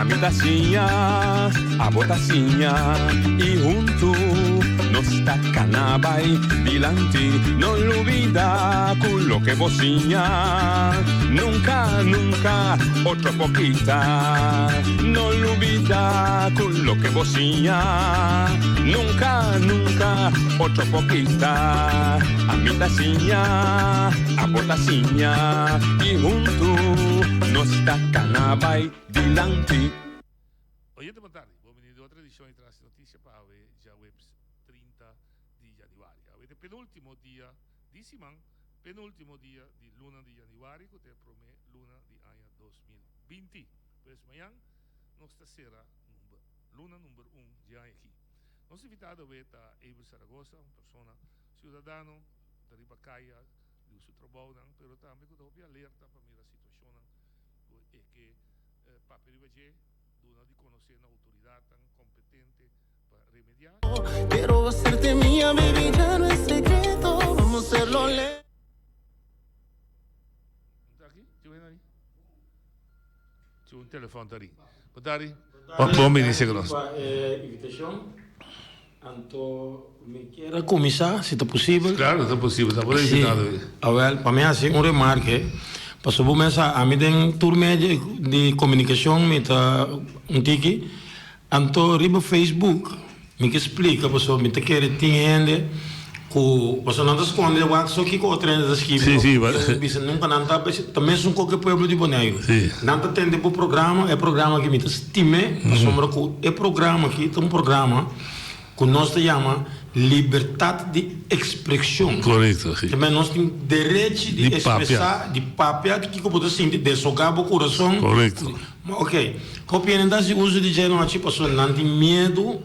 Ami ta siña, abo ta siña y huntu nos ta cana bay dilanti. No lubida cu loke bo siña nunca, nunca otro por kita. No lubida cu loke bo siña nunca, nunca otro por kita. Ami ta siña, abo ta siña y huntu nos ta cana bay dilanti. Oyente bon tardi, bon bini di otro edicion di Tras di Noticia pa awe djaweps 30 di januari. Awe ta e penultimo dia di siman, penultimo dia di luna di januari cu ta e prome luna di aña 2020. Pues mañan nos ta cera number luna number un di aña aki. Nos invitado awe ta Abel Zaragoza, un persona ciudadano ta riba caya di su trabounan pero tambe cu ta hopi alerta pa mira situacionnan cu e ke papia riba dje duna di conoce na autoridadnan competente pa remedia. Quiero hacerte mía, baby, ya no es secreto, vamos a hacerlo lento. Un ta aki? Tin un ari? Tin un telefon ta ring. Bo ta ari? Bon bini segun nos. Pa e invitacion. Anto mi kier a cuminsa, si ta posibel. Claro, ta posibel, ta por invitado. Si, awel, pa mi haci un remarke, pasobra bo mes sa, ami den tur medio di comunicacion mi ta un tiki, anto riba Facebook mi ke splica pasobra mi ta kere tin hende cu, pasobra nan ta sconde wak so kico otro hende ta skibi, Si, si. bisa nunca nan ta, ta mesun cu e pueblo di Boneiru, nan ta tende bo programa, e programa aki mi ta stim'e, pasobra cu e programa aki ta un programa. Ku nos ta yama libertat di ekspreshon. Korekto, si. Tambe nos tin derechi di ekspresá, di papia kiko bo ta sinti, desogá bo kurason. Korekto. Oke, hopi hende ta hasi uso di dje nochi pasobra nan tin miedu,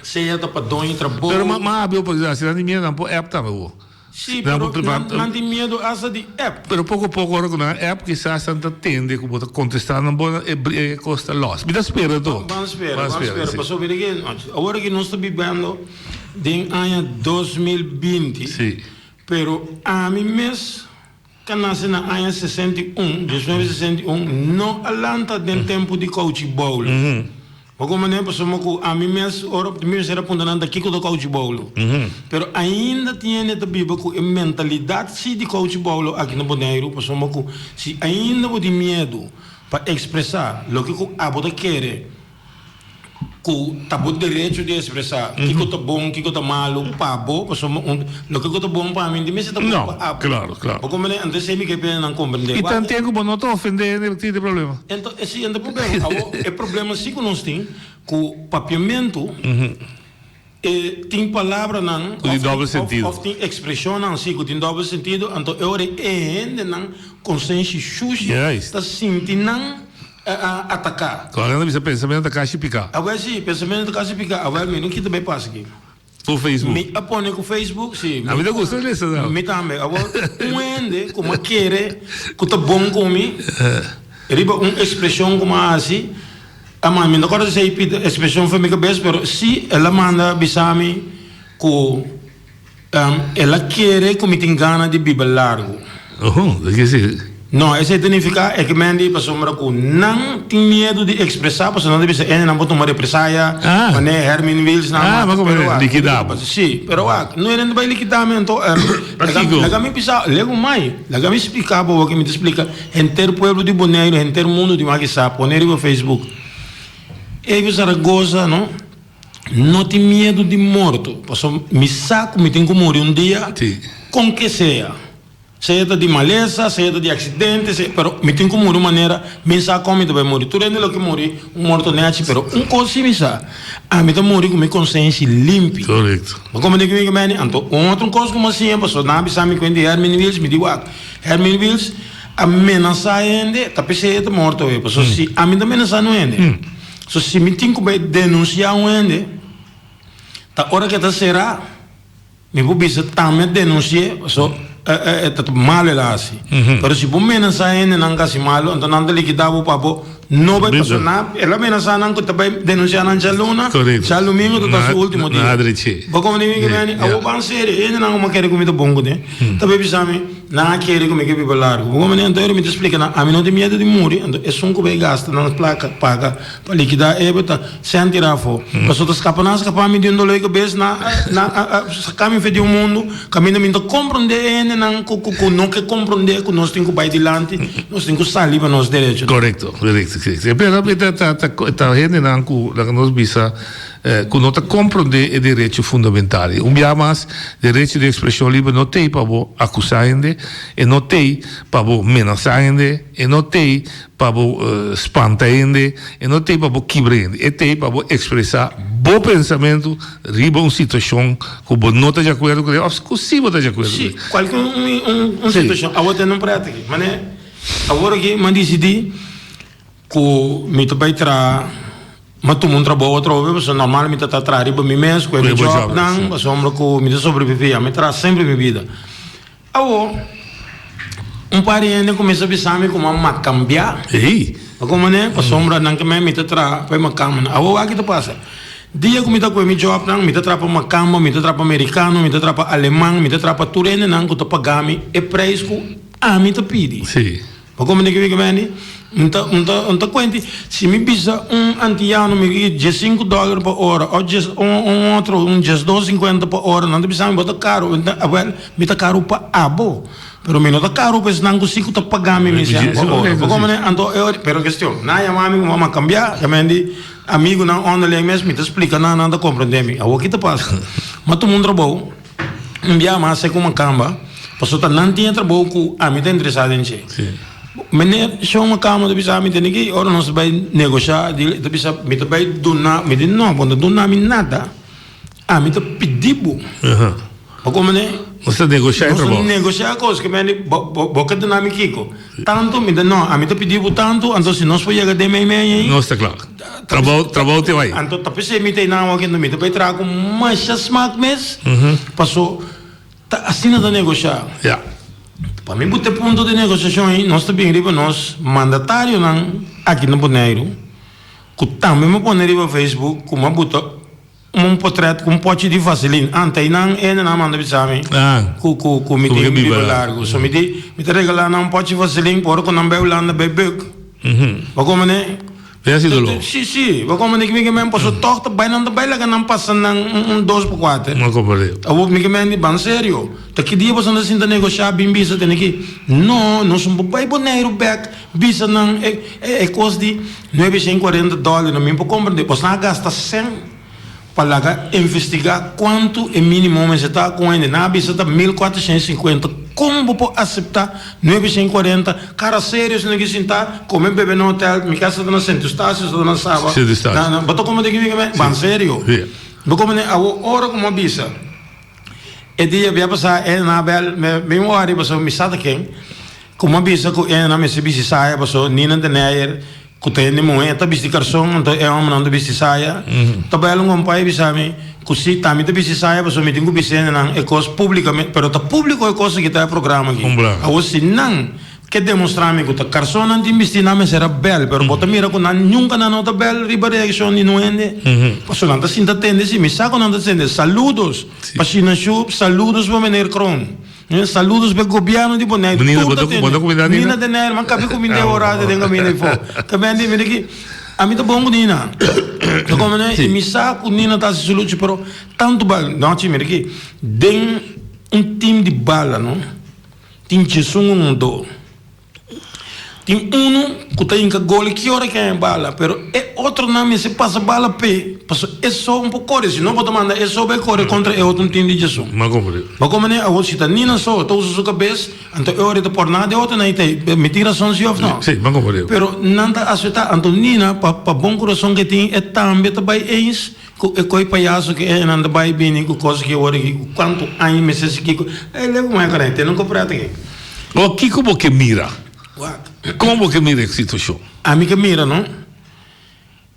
sea ta pa doño trabou. Pero ma habia oportunidat, si nan tin miedu nan por app tambe bo. Sí, pero nan tin miedu hasta di app. Pero poko poko ora ku nan app kisas nan ta tende ku bo ta kontestá nan bo e kos ta lòs. Mi ta spera to. Ban spera, ban spera. Pasobra mira ke awor aki nos ta bibendo den aña 2020. Sí. Pero ami mes ta nase na aña 61, 1961, no a lanta den tempu di kouchi boulo. Bo comprende? Pasobra cu ami mes ora mi mester a puntra nan ta kico ta Couchi Boulo. Pero ainda tin hende ta biba cu e mentalidad si di Couchi Boulo aki na Boneiru pasobra cu si ainda bo tin miedo pa expresa loke cu abo ta kere cu ta bo derecho di expresa kico ta bon kico ta malo pa bo pasobra un loke cu ta bon pa mi no mester ta bon pa abo. Bo comprende? Anto esey mi ke p'e nan comprende. Y tanten cu bo no ta ofende hende tin e problema. Ento e siguiente problema. Awor e problema si ku nos tin ku papiamentu e tin palabranan Ku tin doble sentido. of tin ekspreshonnan si ku tin doble sentido anto e ora e hendenan konsenshi shushi Juist. ta sinti nan ataká. Kòrda nan ta bisa pensamentu ta kashi piká. Awor si pensamentu ta kashi piká. Awor mi no kita bai pasa aki. Ku Facebook. Mi a pone ku Facebook, si. A mi ta gusta lesa nan. Mi tambe. Awor, un hende ku mi a kere ku ta bon ku mi, riba un ekspreshon ku mi a hasi, a manda, mi no kòrda si e ekspreshon for mi kabes, pero si el a manda bisa mi ku el a kere ku mi tin gana di biba largu. Oho, ta kese. No, esei ta nifiká e ke men di pasobra ku nan tin miedu di ekspresá, pasobra nan ta bisa ene nan por tuma represaya, Ah. manera Hermin Wiels nan Ah, mata, ma pero wak, likidá bo. Sí, pero wak, no hende bai likidá mi anto Pakiko? laga mi bisa, legu mai, laga mi splika bo wak mi ta splika henter pueblo di Boneiru, henter mundu di wak sa, pone riba Facebook. Elvis Zaragoza, no, no tin miedu di morto, pasobra mi sa ku mi tin ku muri un dia, Sí. kon ke sea. Sea ta di malesa, sea ta di accidente, sea, pero mi tin cu muri un manera, mi sa con mi ta bay muri. Tur hende lo ke muri un morto nechi, pero un cos si mi sa, ami ta muri cu mi consenshi limpi. Correcto. Bo comprende kico mi ke meni? Anto, un otro cos cu mi a siña, pasobra nan a bisa mi cu hende Hermin Wiels, mi di wak, Hermin Wiels a menasa hende, ta p'esey e ta morto awe, pasobra si ami ta menasa un hende, so si mi tin cu bay denuncia un hende, ta ora cu e ta cera. Mi por bisa tambe denunsi'é paso e ta malu el a hasi. Pero si bo menasá hendenan ku hasi malu, anto nan ta likidá bo pa bo. No bai paso na el a menasá nan ku ta bai denunsiá nan djaluna, djalumingu ta ta su último dia. Bo komo di mi ku meni, awor ban serio, e hendenan ku mi a kere ku mi ta bon kuné, ta bai bisa mi, nan a kere ku mi ke biba largu. Bo komo di, anto mi ta splika nan, ami no tin miedu di muri, anto esun ku bai gasta nan plaka paga pa likidá e bo ta sèn tirá afó. Paso ta skapa nan a skapa mi di un doló di kabes, nan a saka mi fe di un mundu kaminda mi no ta komprondé e hendenan ku no ke komprondé ku nos tin ku bai dilanti. Nos tin ku sali pa nos derechonan. Korekto, korekto, korekto. Pero ta ta ta ta hendenan ku laga nos bisa ku no ta komprondé e derecho fundamental. Un bia mas, derecho di ekspreshon liber no t'ei pa bo akusá hende, e no t'ei pa bo menasá hende, e no t'ei pa bo spanta hende, e no t'ei pa bo kibra hende. E t'ei pa bo ekspresá bo pensamentu riba un situashon ku bo no ta di akuerdo kuné òf ku sí bo ta di akuerdo kuné. Sí, kualke un situashon. Awor tene un prèt aki. Manera awor aki mi a disidí ku mi ta bai traha, mi a tuma un trabou atrobe pasobra normal mi ta ta traha riba mi mes ku e mi jòbnan pasobra ku mi ta sobreviví. Mi a traha semper mi bida. Awor, un par di hende kuminsá bisa mi kuma m'a kambiá. Pa komo ne? Pasobra nan ke mei mi ta traha pa e makamba. Awor wak ki ta pasa? Dia ku mi ta kohe mi jòbnan, mi ta traha pa makamba, mi ta traha pa merikano, mi ta traha pa aleman, mi ta traha pa tur hendenan ku ta paga mi e preis ku ami ta pidi. Bo komprende ke mi ke mende? N ta, n ta, n ta kuenti, si mi bisa un antiano mi ki diesinku dòler pa ora òf dies un un otro un diesdos sinkuenta pa ora, nan ta bisa mi bo ta karu. N ta, awèl, mi ta karu pa abo, pero mi no ta karu pa esnan ku si ku ta paga mi mi sèn pa ora. Bo komprende? Anto e ora, pero kestion, nan a yama mi ku mama kambiá, ya mendi amigunan ònderling mes mi ta splika nan, nan ta komprende mi. Awor ki ta pasa? Mi a tuma un trabou. Un bia mas e ku makamba, pasobra ta nan tin e trabou ku ami ta interesá den dje. Meneer shon makamba ta bisa mi tene ki ora nos ta bai negoshá di ta bisa mi ta bai duna mi di no bo no ta duna mi nada ami ta pidi bo. Bo komprende? Nos ta negoshá e trabou. Nos ta negoshá kos ke mende bo bo ke duna mi kiko? Tantu mi ta no ami ta pidi bo tantu anto si nos por yega den mei mei ei. Nos ta kla. Trabou trabou te bai. Anto ta p'esei mi ta einan awor mi ta bai traha ku masha smak mes paso ta asina ta negoshá. Ya. Pa mi bo ta e punto di negoshashon ei nos ta bin riba nos mandatarionan aki na Boneiru ku tambe mi a pone riba Facebook ku mi a buta Un potret ku un pochi di vaseline. Ante einan ene nan manda bisa mi ku ku ku mi tin biba largu. So mi di mi ta regala nan un pochi vaseline pa ora ku nan bai Hulanda bai buk. Bo komprende? Bai hasi doló. Si si. Bo komprende ki mi ke men? Pasobra tòg ta bai nan ta bai laga nan pasa nan un dos pa kuater. Bo komprende. Awor mi ke men di ban serio. Ta ki dia boso ta sinta negoshá bin bisa tene ki no nos no por bai Boneiru bèk bisa nan e e kos di nuebe shen kuarenta dòler no mi por komprende boso nan a gasta sèn pa laga investigá kuantu e mínimo mester ta ku hende nan a bisa ta 1450 kon bo por aseptá 940 kara serio si no ke sintá kome bebe na hotèl mi kasa ta na Sint Eustatius ta na Saba na bo ta komprende ki mi ke men ban serio bo komprende awor ora ku mi a bisa. E dia bia pasá e na bel mi un ora pasobra mi sa ta ken ku mi a bisa ku e na mester bisti saya pasobra Nina de Neyer ku ta hende muhé ta bisti karson anto e hòmbernan ta bisti saya ta bel un kompai bisa mi ku si tambe ta bisti saya pasobra mi tin ku bisa hendenan e kos públikamente pero ta públiko e kos aki ta e programa aki awor si nan Ke demostrá mi ku ta karsonnan tin bistí nan mester a bèl, pero bo ta mira ku nan nunka nan no ta bèl riba reakshon di no hende. Pasobra nan ta sinta tende si, mi sa ku nan ta tende. Saludos pa Shina Shup, saludos pa meneer Kroon, saludos pa e gobièrnu di Boneiru, tur ta tende. Nina den aire, man kabi kumind'é ora den kaminda ei fo. Ta bèn di, mira ki, ami ta bon ku Nina. Ta komprendé? I mi sa ku Nina ta hasi su lucha, pero tantu bal, nochi mira ki, den un tim di bala no. Tin djesun un do. Tin unu ku ta hinka gol ki ora ke haña bala, pero e otronan mester pasa bala p'e, pasobra e so un por kore, si no bo ta manda e so bai kore kontra e otro tin di djesun. Bo komprende? Awor si ta Nina so ta usa su kabes, anto e ora e ta por nada e otronan i ta ei. Mi tin rason si òf no? Pero nan ta aseptá. Anto Nina, pa bon kurason ke tin, e tambe ta bai eens. Ku e koi payaso ki e nan ta bai bini ku kos ki ora ki ku kuantu aña mester sigui ku e legu mai kore te no ko preta ki. O kiko bo ke mira? Wak. Kon bo ke mira e situashon? Ami ke mira no,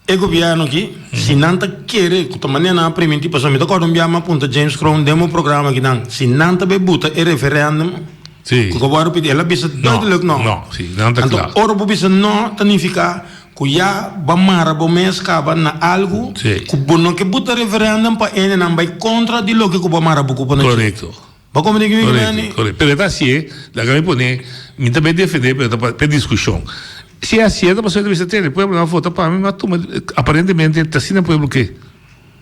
e gobièrnu aki si nan ta kere ku ta manera nan a primintí pasobra mi ta kòrda un biaha mi a punta James Kroon den bo programa aki nan si nan ta bai buta e referèndum ku ka wòrdu pidi el a bisa duidelijk no. No, si, nan ta Anto kla. ora bo bisa no ta nifiká. Ku ya bo a mara bo mes kaba na algu ku bo no ke buta referendum pa hendenan bai kontra di loke ku bo a mara bo kupa na dje. Korekto. Bo komprende ki mi ke meni? Korekto, korekto. Pero e ta hasié, laga mi pone, mi ta bai defendé pero ta pa pa diskushon. Si e hasié ta pasobra e ta bisa tende, pueblo nan a vota pa mi, mi a tuma, aparentemente ta asina pueblo ke.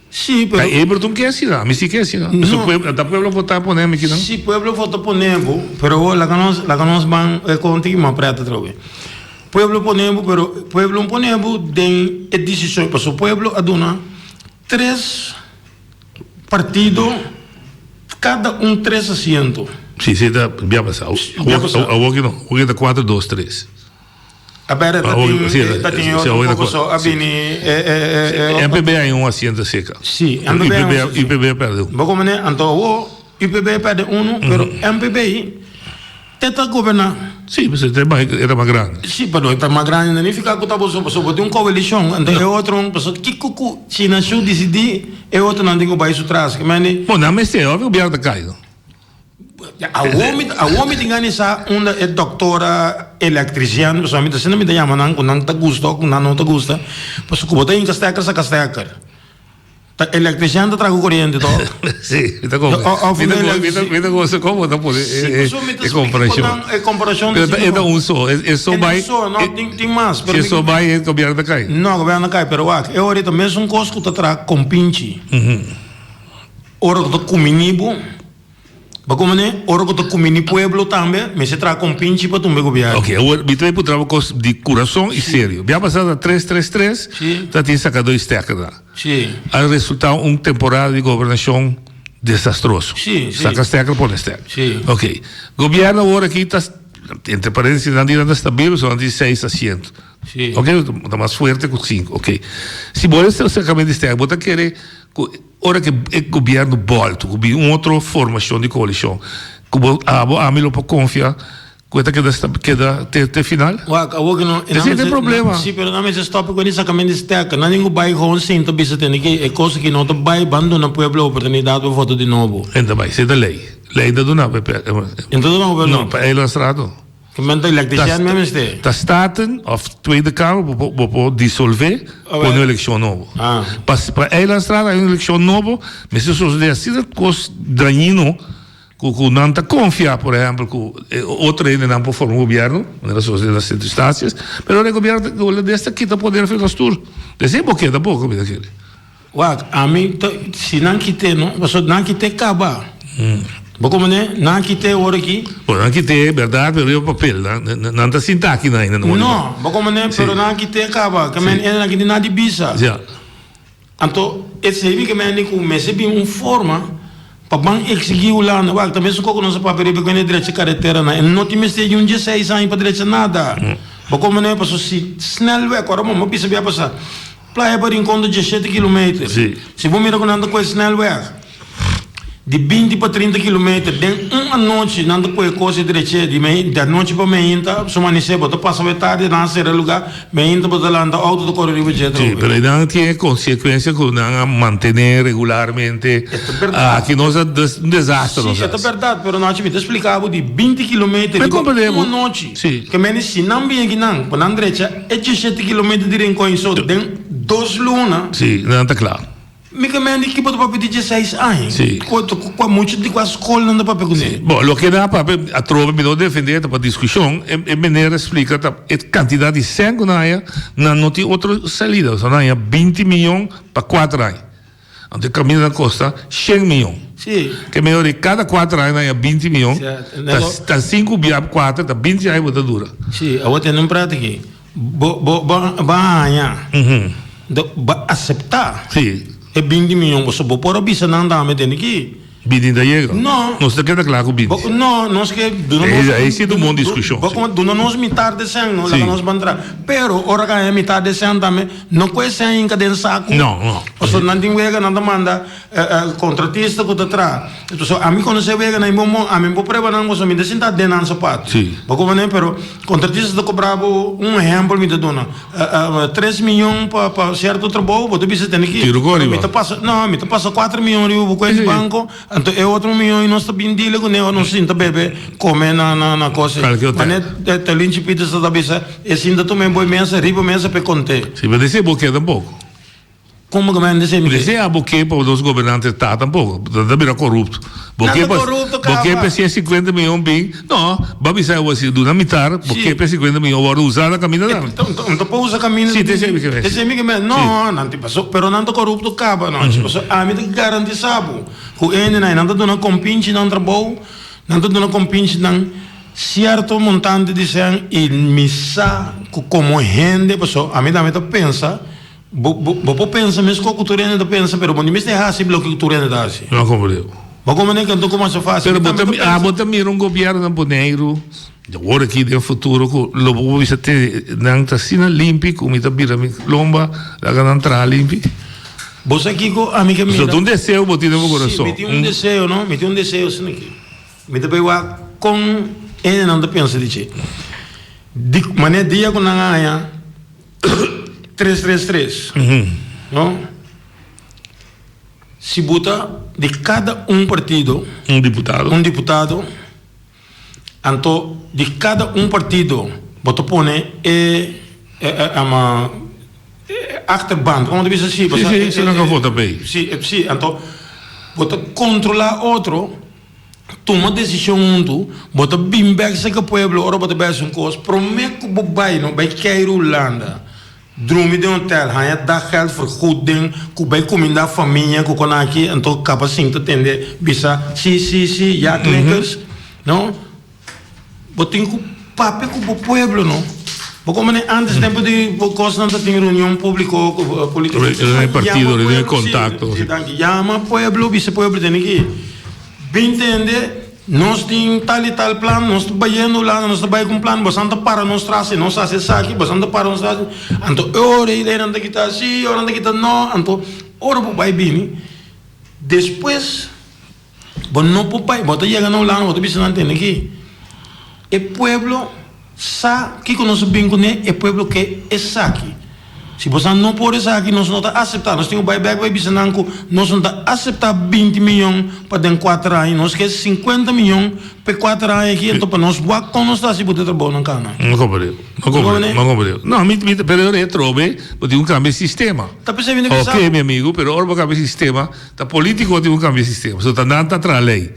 Sí, pero. Ta Everton ke asina, ami si ke asina. No. Pasobra pueblo, ta pueblo a vota pone mi kinan. Sí, pueblo a vota pone bo, pero awor laga nos, laga nos ban e konta ki mas prèt atrobe. Pueblo pone bo, pero pueblo no pone bo den e desishon, pasobra pueblo a duna tres partido kada un tres asiento. Sí, sí, ta bia pasá. Bia pasá. Awor ki no, awor ki ta kuater, dos, tres. A ber, ta tin, ta tin otro poko so a bini e, e, e, e. MPB hay un asiento seka. Sí, MPB hay un asiento. UPB a perde un. Bo komprende? Anto awor UPB a perde uno, pero MPB Te ta goberná. Sí, pasobra e ta e ta mas grandi. Sí, pero e ta mas grandi no nifiká ku ta boso, pasobra bo tin un koalishon, anto e otro, pasobra kiko ku si nan su disidí, e otronan tin ku bai su tras. Ke mende. Bon, nan mester, òf e gobièrnu ta kai no? Awor mi, awor mi tin gana sa unda e dòktora elektrisian, pasobra mi ta asina mi ta yama nan ku nan ta gusta òf ku nan no ta gusta, pasobra ku bo ta hinka stèker saka stèker. Ta electrician ta traha cu coriente toch? Sí, mi ta come. Of Mi ta mi ta mi ta goza como ta pone Sí, e pasobra mi ta e splica con comparacion. nan e comparacion Pero ta e ta un so, e so E no bai so, no, tin tin mas, Si e so bai e gobierno ta cay. No, gobierno ta cay, pero wak, e ora ta mesun cos cu ta traha compinchi. Ora cu ta cumini bo. Bo komene, ora ku ta kumini pueblo tambe, mester traha kompinchi pa tumba e gobièrnu. Ok, awor mi ta bai puntra bo kos di kurason i serio. Bia pasá ta tres tres tres, ta tin sakadó i stèkernan. A resultá un temporada di gobernashon desastroso. Saka stèker pone stèker. Ok, gobièrnu awor aki ta, entre paréntesis nan di nan ta stabil, pasobra nan tin seis asiento. Ok, ta mas fuerte ku sinku. Ok, si bo a sakamentu di stèker, bo ta kere ku. Ora ku e gobièrnu bòltu ku bin un otro formashon di koalishon, ku bo abo ami lo por konfia ku e ta keda keda te te final? Wak, awor ku no, Esei ta e problema. Si, pero nan mester stòp ku e sakament di stèka. Nan tin ku bai gewoon sinta bisa tende ke e kos aki no ta bai, ban duna pueblo oportunidat pa vota di nobo. E ta bai, esei ta lei. Lei ta duna pa e. E no ta duna pueblo? No, pa eilandsraad no. Gemeente elektricien mi mester. Ta Staten of Tweede Kamer bo por bo por disolve pone un elekshon nobo. Pa pa Eilandstraat hay un elekshon nobo mester sosode asina kos dañino ku ku nan ta konfia por ehempel ku e otro hendenan por forma un gobierno manera sosode na Sint Eustatius pero ora e gobierno hulandes ta kita poder for nos tur esei bo keda poko mi ta kere. Wak, ami ta, si nan kit'é no, pasobra nan kit'é kaba. Bo komprendé? Nan kit'é ora aki. Bo, nan kit'é, bèrdat, pero riba papel. Nan, nan ta sinta aki nan ainda. No, bo komprendé? Pero nan kit'é kaba. Ke men, nan kiti nada di bisa. Ja. Anto, esei mi ke men di ku mester bin un forma pa ban eksigí Hulanda. Wak, ta mesun kos ku nos a papia riba ku hende drecha kareteranan. E no tin mester di un dieseis aña pa drecha nada. Bo komprendé? Pasobra si snelweg, ora bo bisa bia pasa. Playa pa Rincon ta diesshete kilometer. Si bo mira ku nan ta kohe snelweg di binti pa trinta kilometer den un anochi nan ta kohe kos e dreche di di anochi pa meinta su manisé bo ta pasa bo e tardi nan a sera e lugá meinta bo ta lanta outo ta kore riba dje Sí, atrobe. pero nan tin e konsekuensia ku nan a mantené regularmente. E ta bèrdat. Aki nos a des un desastre Sí, nos e ta hasi. bèrdat, pero Nachi mi ta splika bo di binti kilometer Mi riba komprendé un bo. anochi. Sí. Ke mende si nan bin aki nan pa nan drecha E diesshete kilometer di Rincon so den dos luna. Sí, nan ta kla. Mi ke mende ki bo ta papia di diesseis aña. Sí. Kua kua mucha di kua skolnan ta papia kuné. Sí. Bo, loke nan a papia atrobe mi no defendé ta pa diskushon, e e meneer a splika ta e kantidat di sèn ku nan haña, nan no tin otro salida, pasobra nan haña binti miyon pa kuater aña. Anto e kaminda ta kosta shen miyon. Sí. Ke mehor di kada kuater aña nan haña binti miyon, Sí, ta ta sinku bia kuater ta binti aña bo ta dura. Sí, awor tene un prata aki. Bo bo bo bo a haña, do bo a aseptá Sí. e binti miyon pasobra bo por a bisa nan tambe tene ki. Binti ta yega. No. Nos ta keda kla ku binti. Bo no, nos ke duna nos. Ei si ta un bon diskushon. Bo kuma duna nos mitar de sèn, no laga nos ban tra. Pero ora ka haña mitar de sèn tambe, no ku e sèn hinka den saku. No, no. Pasobra nan tin wega, nan ta manda kontratista ku ta traha. Pasobra ami konosé wega nan bon bon, ami por prueba nan pasobra mi ta sinta den nan sapato. Si. Bo kuma ne? Pero kontratista ta kobra bo, un ehèmpel mi ta duna, tres miyon pa pa sierto trabou, bo ta bisa tene ki. Tiro ku ariba. Mi ta pasa, no, mi ta pasa kuater miyon riba bo kuenta di banko. Anto e otro miyon ei nos ta bin dile kuné ora nos sinta bebe kome na na na kos ei. Cualkier hotel. Mane Telinchi Peters ta bisa e sinta tuma e boi mesa riba mesa pa e kont'é. Si, pero desea bo ke tampoco. Como ku men desea mi ke? Desea bo ke pa nos gobernante ta tampoco. Nan ta bira corupto. Bo Nan ke ta pa corupto bo ke kaba. pa si e 50 miyon bin, no, bo a bisa awor si duna mitar, bo Si. ke pa e 50 miyon wòrdu usa na kaminda tambe. N ta por usa kaminda Si, te esei mi ke men. Te esei mi ke men. Si. No, nan tin paso, pero nan ta corupto kaba no. Paso ami ta garantisa bo ku hendenan nan ta duna kompinchi nan trabou, nan ta duna kompinchi nan sierto montante di sèn i mi sa ku komo hende, paso ami tambe ta pensa Bo bo por pensa meskos ku tur hende ta pensa, pero bo no mester hasi loke ku tur hende ta hasi. No komprende. Bo komprende ke anto ku masha fasil. Pero bo ta abo ta mira un gobièrnu na Boneiru, di awor aki den futuro ku lo bo por bisa te nan ta asina limpi ku mi ta bira mi lomba laga nan traha limpi. Bo sa kiko ami ke mira? So ta un deseo bo tin den bo kurason. Si, mi tin un deseo no, mi tin un deseo asina aki. Mi ta bay wak kon hendenan ta pensa di dje. Di manera dia ku nan a haña. 333 no si bo ta di kada un partido un diputado un diputado anto di kada un partido bo ta pone e ama achterban como ta bisa si si si esnan ka vota p'ei si si anto bo ta controla otro Tuma desishon huntu, bo ta bin bek seka pueblo ora bo ta bai hasi un kos, prome ku bo bai no bai keiru Hulanda, drumi den hotel, haña daggeld vergoeding ku bai kuminda famia ku kon aki, anto kaba sinta tende bisa si si si ya knikkers, no. Bo tin ku papia ku bo pueblo no. Bo komo ne antes tempo di bo kosnan ta tin reunion publico ku politico. Reunion di partido, reunion di kontakto. Si, danki. Yama pueblo, bisa pueblo tene ki bin tende nos tin tal i tal plan, nos ta bayendo Hulanda, nos ta bai ku un plan, bosan ta para nos tras si nos hasi esaki, bosan ta para nos tras. Anto e ora ei nan ta kita si, e ora nan ta kita no, anto ora bo bai bini despues. Bo no por bai, bo ta yega na Hulanda, bo ta bisa nan tende ki e pueblo sa kiko nos a bin kuné, e pueblo ke esaki. Si bo sa no por esaki, nos no ta aseptá. Nos tin ku bai bèk bai bisa nan ku nos no ta aseptá binti miyon pa den kuater aña, nos ke sinkuenta miyon pa e kuater aña aki, anto pa nos wak kon nos ta hasi buta e trabounan kana. No komprende, no komprende, no komprende. No, mi, mi, pero e atrobe bo tin ku kambia e sistema. Ta p'esei mi ta bisa. Oke, mi amigu, pero ora bo kambia e sistema, Ta politico tin cu cambia e sistema, pasobra ta nan ta traha ley.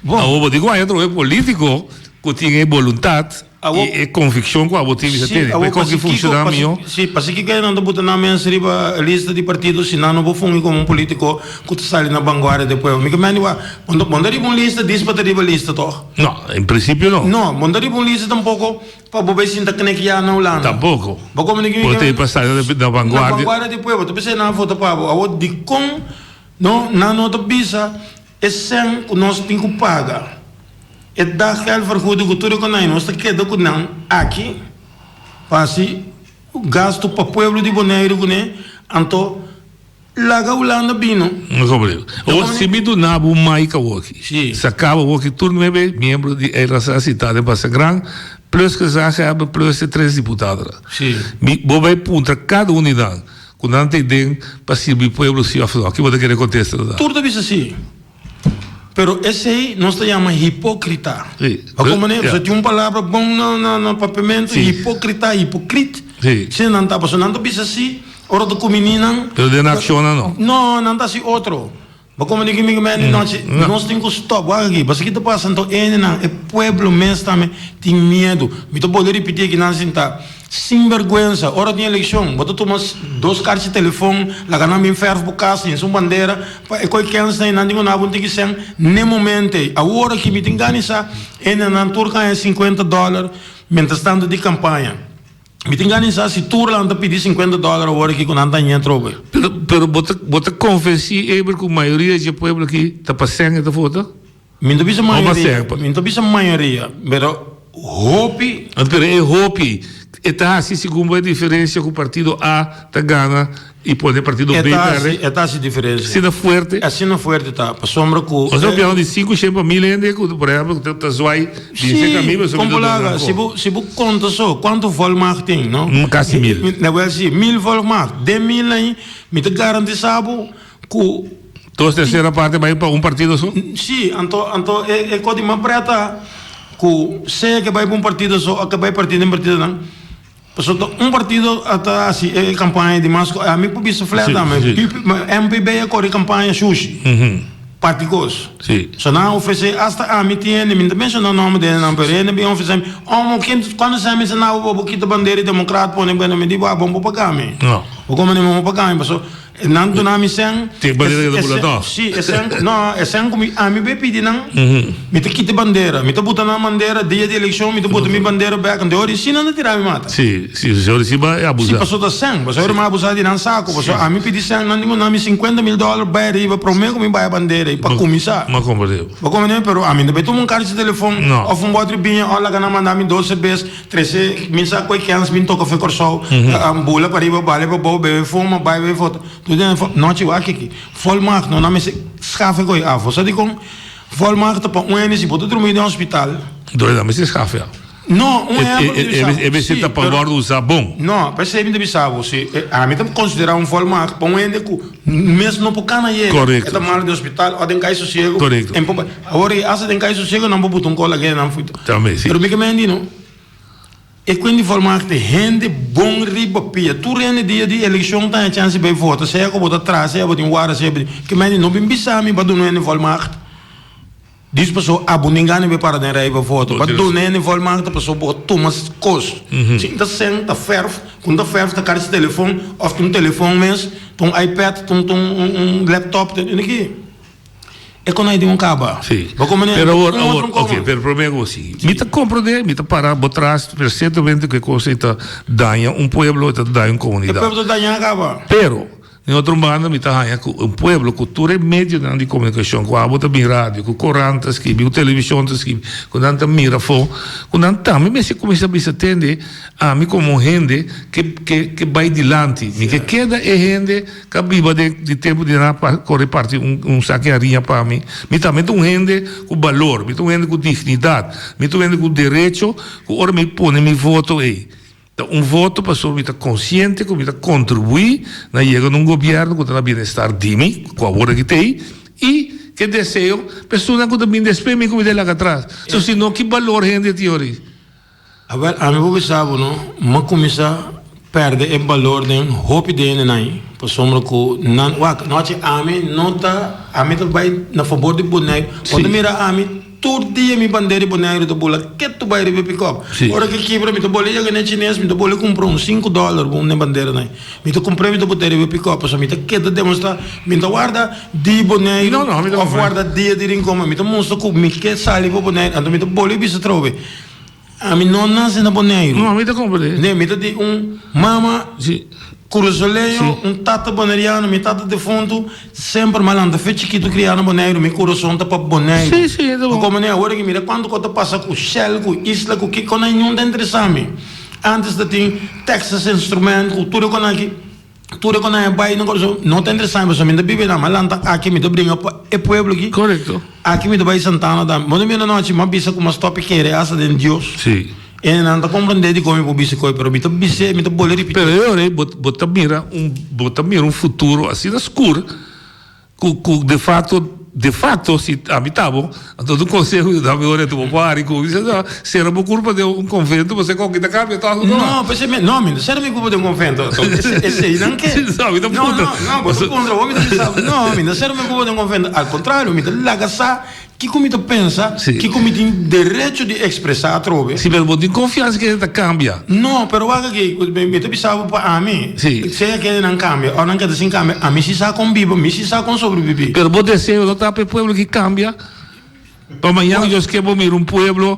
Awor bo tin cu haya trobe politico cu tin e boluntad y e conviccion cu abo tin bisa tene pa e con ki funciona miho. Si, pasikiko e nan ta buta nan mes riba lista di partido si nan no por fungi como un politico cu ta sali na vanguardia di pueblo. Mi ke mende wak, bo no ta riba un lista dis pa ta riba lista toch? No, en principio no. No, bo no ta riba un lista tampoco Pa bo bay sinta knek ya na Hulanda. Tampoco. Bo komo di Bo ta pa sta na vanguardia. Na vanguardia di pueblo. Ta pensai nan a vota pa bo. Awor dikon no nan no ta bisa e sèn ku nos tin ku paga. E daggeldvergoeding ku tur e konai nos ta keda ku nan aki pa hasi gastu pa pueblo di Boneiru kuné anto Laga Hulanda bino. No comprendo. Awor si mi duna bo un mic awoki. Si. Sa caba awoki tur nuebe miembro di e raza cita den Pasa Gran, plus gezaghebber, plus e tres diputadonan. Si. Mi, bo bay puntra cada un di nan cu nan ta den pa sirbi pueblo si of no. Ki bo ta kere contesta ta? Tur ta bisa si. Pero esey nos ta yama hipocrita. Si. Bo comprende? Ja. Pasobra tin un palabra bon na, na, na papiamento, Si. hipocrita, hipocrit. Si. Si nan ta, pasobra nan ta bisa si. Ora ta kumini nan. Pero den accionnan no. No, nan ta haci otro. Bo comprende ki mi meen di nochi? Nos tin cu stop. Wak aki, pasobra ki ta pasa anto hendenan, e pueblo mes tambe tin miedu. Mi ta bolbe ripiti aki nan sinta. Sin berguensa, ora tin eleccion, bo ta tuma dos karchi telefon, laga nan bin verf bo cas, hinsa un bandera, pa e koe kens nan, nan tin cu naba un tiki cen, n'e momento ey. Awor aki mi tin gana sa hendenan tur gaña 50 dollar mientras tanto di campaña. Mi tin gana di sa si tur nan ta pidi 50 dollar awor aki ku nan ta haña atrobe. Pero, pero bo ta, bo ta konvensí, Eber, ku mayoria dje pueblo aki ta pa sèn e ta vota? Mi no ta bisa Of pa mayoria, sèn pa. mi no ta bisa mayoria, pero hopi. Anto pero e hopi e ta hasi segun bo e diferensia ku partido A ta gana i pone partido E B ta hasi, pèrdè? e ta hasi diferensia. Asina fuerte? Asina fuerte ta, pasobra ku. Nos ta papiando di sinku shen pa mil hende ku por ehempel ku ta zwai di se Sí, kaminda pasobra kon mi ta duna polaga, nan si ko. bo, si bo konta so kuantu volmacht tin, no? Kasi mil. Awel si, mil volmacht. Den mil ahí mi ta garantisa bo ku. Dos tercera parte bai pa un partido so? Sí, anto anto e e kos di mas preta ku sea ke bai pa un partido so o ke bai partido den partidonan, pasobra ta un partido a ta hasi e kampaña di mas ku ami por bisa flat tambe, MPB a kore kampaña shushi. Parti kos. Sí. So nan a ofresé asta ami tin hende, mi no ta menshoná nòmber di hendenan, pero hende bin ofresé mi, Omo, ken, kuando esei mi sa bo bo kita bandera di demokrat pone bueno, mi di bo, abo no por paga mi. No. Bo komo mi no por paga mi, paso nan duna mi sèn. Tin bandera ke ta bula tòg. Sí, e sèn, no, e sèn ku mi, ami bai pidi nan, mi ta kita bandera, mi ta buta nan bandera, dia di elekshon mi ta buta mi bandera bèk, anto e ora si nan ta tira mi mata. Sí, sí, e ora si bo a abusá. Sí, paso ta sèn, paso e ora mi a abusá di nan saku, paso ami pidi sèn, nan di ku nan mi 50.000 dòler bai ariba promé ku mi bai bandera ei pa kuminsá. Bo a komprendé. Bo komprendé? Pero ami no bai tuma un karchi di telefòn òf un bòt di biña òf laga nan manda mi dos serbes, trese mi sa ku e kèns bin toka fe Kòrsou, bula pa riba, bale pa bou, bebe fuma, bai bebe foto. Tur den nochi wak aki. Volmacht no, nan mester skaf e koi afo. Sa dikon? Volmacht ta pa un hende si bo ta drumi den hospital. Dor nan mester skaf e afo. No, un ehempel mi ta bisa bo. E mester ta pa wòrdu usá bon. No, p'esei mi ta bisa bo, si ami ta konsiderá un volmacht pa un hende ku mes no por kana yega. Korekto. E ta malo den hospital òf den kai sosiego. Korekto. En por Awor ei asta den kai sosiego nan por buta un kola gei nan fuita. Tambe, si. Pero mi ke mendi no, e kuen di volmacht ta hende bon riba pia. Tur hende dia di elekshon ta haña chansi bai vota, sea ku bo ta traha, sea bo tin wara, sea bo tin. Ke mendi no bin bisa mi pa duna hende volmacht. Dis paso abo nin gana be para den rij pa voto. Pa duna hende volmacht ta paso bo tuma kos. Si ta sen ta ferf, ku ta ferf ta kari si telefon of ta un telefon mes, ta un ipad, ta un laptop, ta ki. E kon ai tin un kaba. Si. Bo komprende? Pero awor, Un otro awor, un koma. ok, pero prome ku si. Mi ta komprende, mi ta para bo tras perfectamente ku e kos ei ta daña un pueblo, e ta daña un E komunidat. pueblo ta daña kaba. Pero, Den otro banda mi ta haña ku un pueblo ku tur e medionan di komunikashon, ku abo ta bin radio, ku korant ta skibi, ku televishon ta skibi, ku nan ta mira afó, ku nan tambe mester kuminsá bisa tende, ami komo hende ke ke ke bai dilanti, mi ke keda e hende ku a biba den di tempu di nan a kore parti un un saki hariña pa mi, mi tambe ta un hende ku balor, mi ta un hende ku dignidat, mi ta un hende ku derecho ku ora mi pone mi voto ei. Ta un voto pasobra mi ta konsiente ku mi ta kontribuí na yega na un gobièrnu ku ta na bienestar di mi, ku awor aki ta ei, i ku e deseo pa esunnan ku ta bini despues mi ku mi ta laga atras. So si no ki balor hende tin ori? Awèl, ami por bisa bo no, m'a kuminsá pèrdè e balor den hopi di hendenan ei, pasobra ku nan, wak, nochi ami no ta, ami ta bai na fabor di Boneiru, bo ta mira ami. Tur dia mi bandera di Boneiru ta bula ketu bai riba e pikòp. Ora ku e kibra mi ta bole yega na e chines, mi ta bole kumpra un sinku dòler ku un den bandera nan. Mi ta kumpr'é mi ta bot'é riba e pikòp pasobra mi ta keda demostrá mi no ta warda di Boneiru òf warda dia di Rincon, ma mi ta mustra ku mi ke sali pa Boneiru. Anto mi ta bole bisa atrobe. Ami no nase na Boneiru. No, mi ta comprende. Nee, mi ta di un mama Curazoleño, un tata Boneriano, mi tata defuntu, semper m'a lanta fe chikitu kriá na Boneiru, mi kurason ta pa Boneiru. Sí, sí, ta bon. Bo komprende? Awor aki mira kuantu kos ta pasa ku Shell, ku Isla, ku kiko, nan ta interesá mi. Antes ta tin Texas Instrument, ku tur e konan aki. Tur e ku nan e bai na Kòrsou no ta interesá mi pasobra mi ta biba einan. Mi a lanta aki, mi ta bringa pa e pueblo aki. Korekto. Aki mi ta bai Santana tambe. Bo ta mira anochi mi a bisa ku mi a stòp e kere asta den Dios. Sí. E nan ta komprendé dikon mi por bisa koi, pero mi ta bis'é, mi ta bolbe ripití. Pero e ora ei bo bo ta mira un bo ta mira un futuro asina skur. Ku ku de facto de facto si ami ta bo anto un conseho cu ta mi ora tu bo por hari cu mi no cera bo curpa den un convento pasobra con ki ta cambia toch no No p'esei mi no mi no cera mi curpa den un convento esei nan ke No mi ta puntra No no no bo ta puntra bo mi ta bisa no mi no cera mi curpa den un convento al contrario mi ta laga sa Kiko mi ta pensa? Sí. Kiko mi tin derecho di ekspresá atrobe? Sí, pero bo tin konfiansa ku hende ta kambia? No, pero wak aki, mi ta bisa bo pa ami. Sí. Sea ku hende nan kambia òf nan keda sin kambia, ami si sa kon biba, mi si sa kon sobrebibí. Pero bo deseo no ta pa e pueblo ki kambia? Pa mañana Dios ke bo mira un pueblo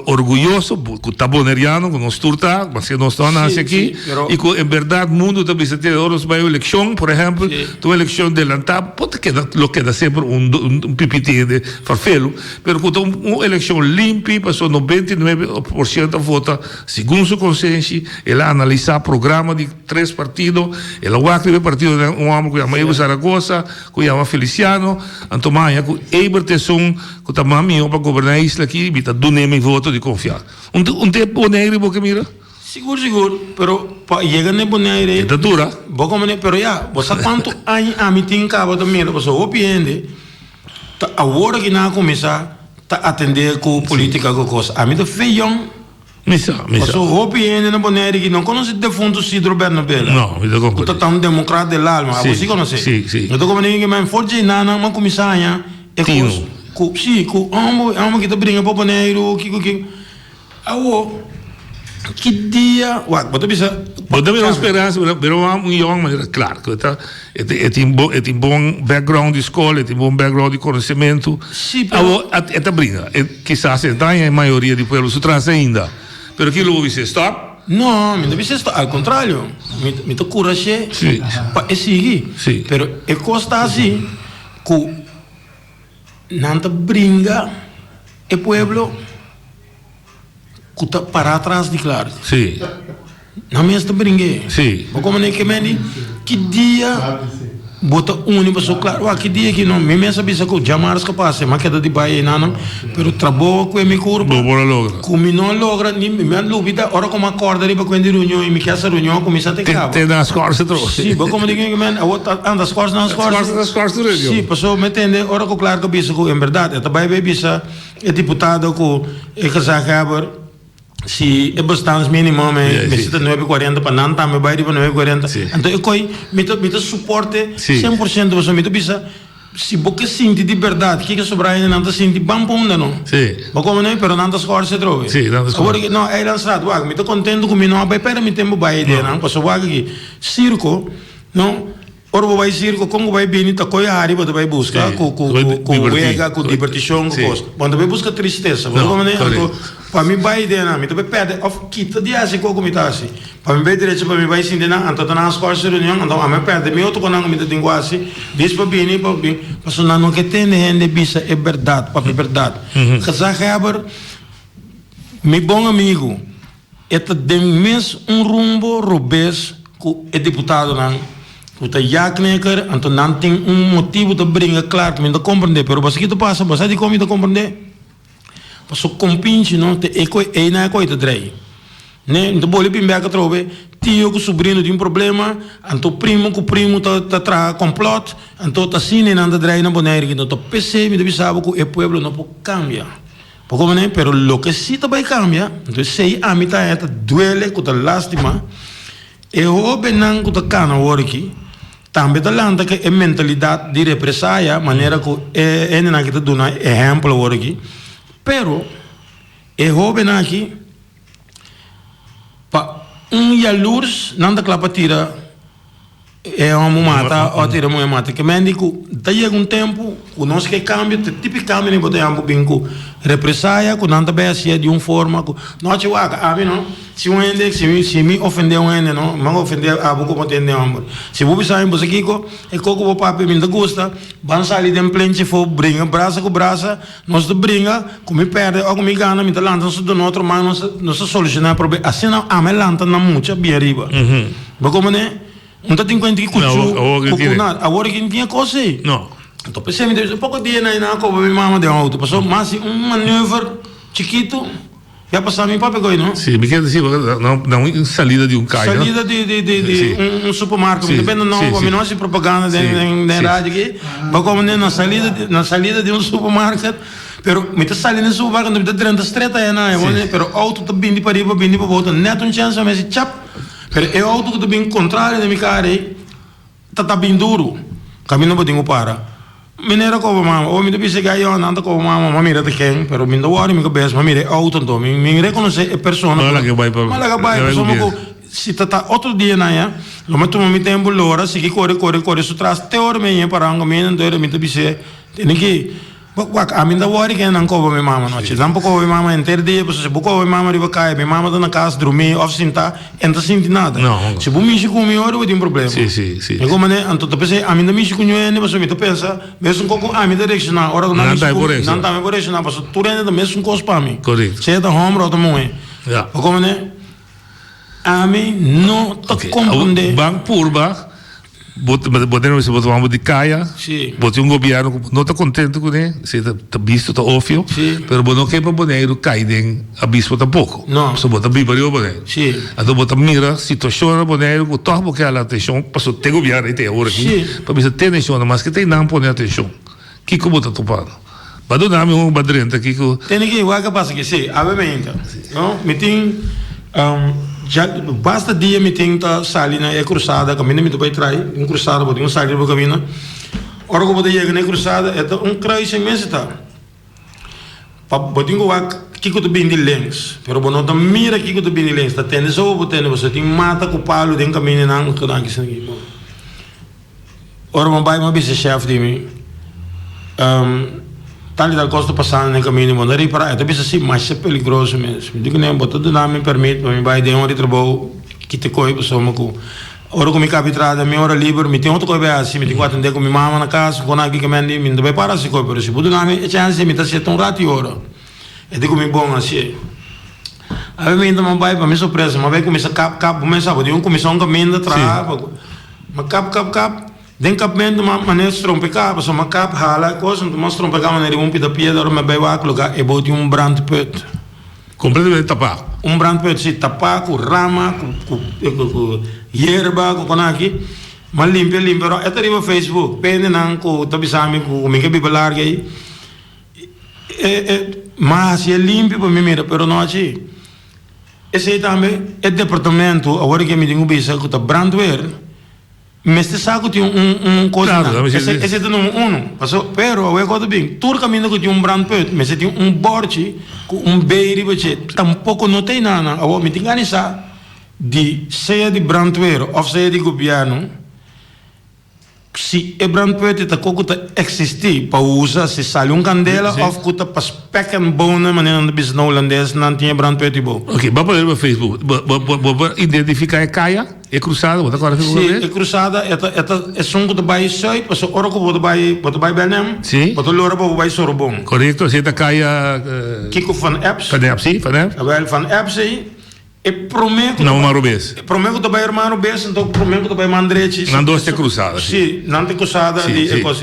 orguyoso, ku ta boneriano, ku nos tur ta, maske nos no a nase aki, i ku en bèrdat mundu ta bisa te ora nos bai un elekshon, por ehèmpel, ta un elekshon delantá, por ta keda, lo keda semper un un pipiti hende farfelu, pero ku ta un elekshon limpi, pasobra 99 por siento a vota segun su konsenshi, el a analisá programa di tres partido, el a wak riba e partidonan un hòmber ku yama Evo Zaragoza, Ku yama Feliciano, anto maña ku Eibert esun ku ta mas mihó pa goberná e isla aki, mi ta dun'é mi voto di konfiansa. Un un ta e Bonaire bo ke mira? Sigur, sigur, pero pa yega na e Bonaire. E ta dura. Bo komprendé? Pero ya, bo sa kuantu aña ami tin kaba ta mira pasobra hopi hende ta awor aki nan a kuminsá ta atendé ku polítika ku kos. Ami ta fe yòn. Mi sa, mi sa. Pasobra hopi hende na Bonaire aki no konosé defuntu Sidro Bernabela. No, mi ta Ku komprendé. ta ta un demokrat del alma. Abo si konosé? Si, si. Mi ta komprendé ke men for dje nan nan a kuminsá haña e kos Tino. ku si ku amo amo ki ta bringa pa Boneiru kiko kiko. Awo, ki dia, wak, bo ta bisa. Bo ta mira un speransa, pero pero un yòn manera Clark. E ta, e tin bon, e tin bon background di skol, e tin bon background di konosementu. Sí, pero. Awo, e ta bringa. E kisas e ta haña e mayoria di pueblo su tras ainda. Pero kilo bo bisa? Stop? No, mi no bisa stop. Al kontrario, mi, mi ta kurash'é Sí. pa e sigui. Sí. Pero e kos ta asi ku nan ta bringa e pueblo. Ku ta pará tras di Clark. Sí. Nan mes ta bring'é. Sí. Bo komo ke men di, ki dia bo ta uni paso Clark? Wak, ki dia ki no? Mi mes a bisa ku djamars ka pasa, mi a keda di bai einanan, pero trabou a kue mi kurpa. Bo por a logra. Ku mi no a logra, ni mi a lubida ora ku mi a kòrda riba kuen di reunion i mi ke hasi reunion a kuminsá te kaba. Te nan skòrse tro. Sí, bo komo di ke men awor ta anda skòrse nan skòrse. Skòrse nan skòrse reunion. Sí, paso mi tende ora ku Clark a bisa ku en bèrdat e ta bai bai bisa. E diputado ku e gezaghebber si e bestaansminimum e mester ta nuebe kuarenta pa nan tambe bai riba nuebe kuarenta. Anto e koi mi ta mi ta suporte 100% pasobra mi ta bisa si bo ke sinti di bèrdat kiko sobra hende nan ta sinti ban pa unda no. Bo komo pero nan ta skòrse atrobe. Awor no Eilandstraat wak mi ta kontento ku mi no a bai pèrdè mi tempu bai e dianan pasobra wak aki sirko no. Ora bo bai sirko, kon ku bai bini ta koe hari bo ta bai buska ku ku ku wega, ku dibertishon, ku kos. Bo no ta bai buska tristesa. Bo ta komprende? Anto, pa mi bai den nan, mi ta bai pèrdè òf kita di hasi kos ku mi ta hasi. Pa mi bai derecho pa mi bai sinti nan, anto ta nan a skòr su reunion, anto ami a pèrdè mi otro konan ku mi ta tin ku hasi, dis pa bini pa bin. Pasobra nan no ke tende hende bisa e bèrdat, papia bèrdat. Gezaghèber, mi bon amigu. E ta den mes un rumbo robes ku e diputadonan ku ta ya knikker, anto nan tin un motibu ta bringa klar ku mi ta komprendé, pero basa ki ta pasa? Basa dikon mi ta komprendé? Paso kompinchi no ta e koe ei na e koe ta drei. Ne, mi ta boli bin bek atrobe, tio ku subrino tin problema, anto primo ku primo ta ta traha komplòt, anto ta asina nan ta drei na Bonaire, anto ta p'esei mi ta bisa bo ku e pueblo no por kambia. Poko manera, pero loke si ta bai kambia, entonces esei ami ta haña ta duele ku ta lastima, e hobennan ku ta kana awor aki tambe ta lanta ku e mentalidat di represaya manera ku e hendenan aki ta duna ehèmpel awor aki, pero e hobennan aki pa un yalurs nan ta kla pa tira. E homo mata o tira muhe mata. Ke men di ku ta yega un tempu ku nos ke kambio, te tipi kambio ni bo ta yama ku bin ku represaya ku nan ta bay hacia di un forma ku nochi wak ami no si un hende si mi si mi ofende un hende no mi a ofende abo komo ta hende homber si bo bisa mi bo sa kiko e koko bo papia mi no ta gusta ban sali den plenchi afo bringa brasa ku brasa nos ta bringa ku mi perde o ku mi gana mi ta lanta nos ta duna otro man nos nos ta soluciona e problema asina ami a lanta na mucha bien riba bo komprende. Un ta tin kuenta ki kuchu ku ku nada. Awor aki no tin e kos ei. No. Anto p'esei mi ta bisa un poko dia na a koba mi mama den outo. Pasobra mas si un maneuver chikitu ya pasa mi papia koe no. Si, mi kier disi na un salida di un kaya. Salida di di di di un supermarket. Mi ta bende nobo pa mi no hasi propaganda den den radio aki. Bo komo na salida na salida di un supermarket. Pero mi ta sali den supermarket mi ta drenta stret aya na pero outo ta bini pariba bini pabou ta net un chèns pa mi hasi chap. Pero e auto ku ta bin kontrario na mi kara ei ta ta bin duru. Kaminda bo tin ku para. Meneer a koba mama. Oh, mi ta bisa ke ayo nan ta koba mama. M'a mira ta ken, pero mi no ta wòri mi kabes. M'a mira e auto anto. Mi mi rekonosé e persona. M'a laga bai pa. M'a laga bai pasobra ku si ta ta otro dia nan ya, lo mi tuma mi tempu lora sigui kore kore kore su tras te ora mi a yega para un kaminda anto mi ta bis'é tene ki. Wak, ami no ta wòri ken nan koba mi mama nochi. Nan por koba mi mama henter dia, pasobra si bo koba mi mama riba kaya, mi mama ta na kas drumí òf sintá, e no ta sinti nada. Si bo mishi ku mi ora bo tin problema. Mi ku manera, anto ta p'esei ami no ta mishi ku niun hende, pasobra mi ta pensa mesun kos ku ami ta reakshoná ora ku nan mishi ku mi, nan tambe por reakshoná, pasobra tur hende ta mesun kos pa mi, sea ta hòmber òf ta muhé. Bo ku manera, ami no ta komprondé. Ban purba. Bo bo ta bo ta wou di kaya. Si. Bo tin un gobièrnu ku no ta kontentu kuné, esei ta ta bisto, ta opvio. Si. Pero bo no ke pa Boneiru kai den abismo tampoko. No. Pasobra bo ta biba riba Boneiru. Si. Anto bo ta mira situashon na Boneiru ku tòg bo ke hala atenshon, pasobra te gobièrnu ei te awor aki. Si. Pa bisa tene atenshon, maske te nan pone atenshon, kiko bo ta topando? Ba duna mi un ba drenta kiko. Tene ki wak a pasa ki si awe mainta no mi tin ja basta dia mi tin ta sali na e cruzada caminda mi ta bay trai un cruzada bo tin un sali riba caminda ora cu bo ta yega na e cruzada e ta un kruising mes e ta pa bo tin cu wak kiko ta bini di links pero bo no ta mira kiko ta bini di links ta tende so bo tende pasobra tin mata cu palu den caminda nan bo. Ora mi a bai mi a bisa e shèf di mi, Tal i tal kos ta pasando den kaminda, bo no a ripará? E ta bisa, Sí, masha peligroso mes. Mi di kuné, Bo ta duna mi pèrmit pa mi bai den ora di trabou kita koi pasobra ku ora ku mi kabi traha den mi ora liber mi tin otro koi bai hasi, mi tin ku atendé ku mi mama na kas, ku nan aki ku mi no ta bai para hasi koi, pero si bo duna mi e chèns mi ta seta un ratu i ora. E di ku mi bon hasié. Awe mi ta bai pa mi sorpresa, mi a bai kuminsá kap kap, bo mes sa bo tin un kuminsá un kaminda traha pa. Ma kap kap kap, den kapmentu ma manera strompeká, pasobra ma kap hala e kos, anto ma strompeká manera riba un pita piedra, ora mi a bai wak lugá e bou tin un brandput. Kompletamente tapá. Un brandput, si, tapá ku rama, ku ku ku yerba, ku konaki. Ma limpia limpia ora e ta riba Facebook, pendenan ku ta bisa mi ku mi ke biba larga ei, e e ma hasi e limpio pa mi mira, pero no haci. Esei tambe e departamento awor ke mi tin ku bisa ku ta brandweer mester sa ku tin un un kos Claro, nan. esei Esei esei ta numero uno. Paso pero awor ku ta bin tur kaminda ku tin un brandpunt mester tin un bòrchi ku un bei riba dje. Tampoko no ta einan nan. Awor mi tin gana sa di sea di brandweer òf sea di gobièrnu. Si e brandpunt ta ko ku ta eksistí pa usa si sali un kandela òf ku ta pa spek en bonen manera nan ta bisa na hulandes nan tin e brandpunt bou. Ok, bo a pone riba Facebook. Bo bo bo bo por identifiká e kaya, e krusada, bo ta kòrda si bo Si, e krusada e ta e ta esun ku ta bai sùit pasobra ora ku bo ta bai bo ta bai Belnem Si. bo ta lora pa bo bai Sorobon. Korekto, si e ta kaya. Kiko van Eps. Van Eps, si, Van Eps. Awel, Van Eps ei. E promé ku ta bai robes. E promé ku ta bai hermano robes, anto promé ku ta bai man drechi. Nan dos te krusada, si. Si, nan te krusada di e kos.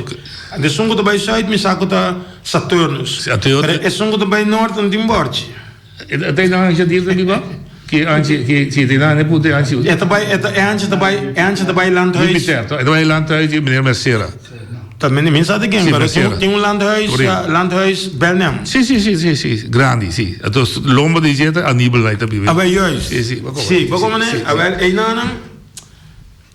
Anto esun ku ta bai sùit mi sa ku ta Saturnus. Pero esun ku ta bai nort no tin bòrchi. E ta nan anchi dir ta biba? Ki anchi, ki, si, ta nan e punta e anchi. E ta bai, e ta, e anchi ta bai, e anchi ta bai landhuis. Jupiter, e ta bai landhuis di meneer Mercera. Ta mi mi sa di ken, pero tin tin un landhuis, landhuis Belnem. Si, si, si, si, si, grandi, si. Anto lomba di dje ta Aníbal nai ta biba. Awel juist. Si, si, bo komo. Si, bo komo ne? Awel einanan.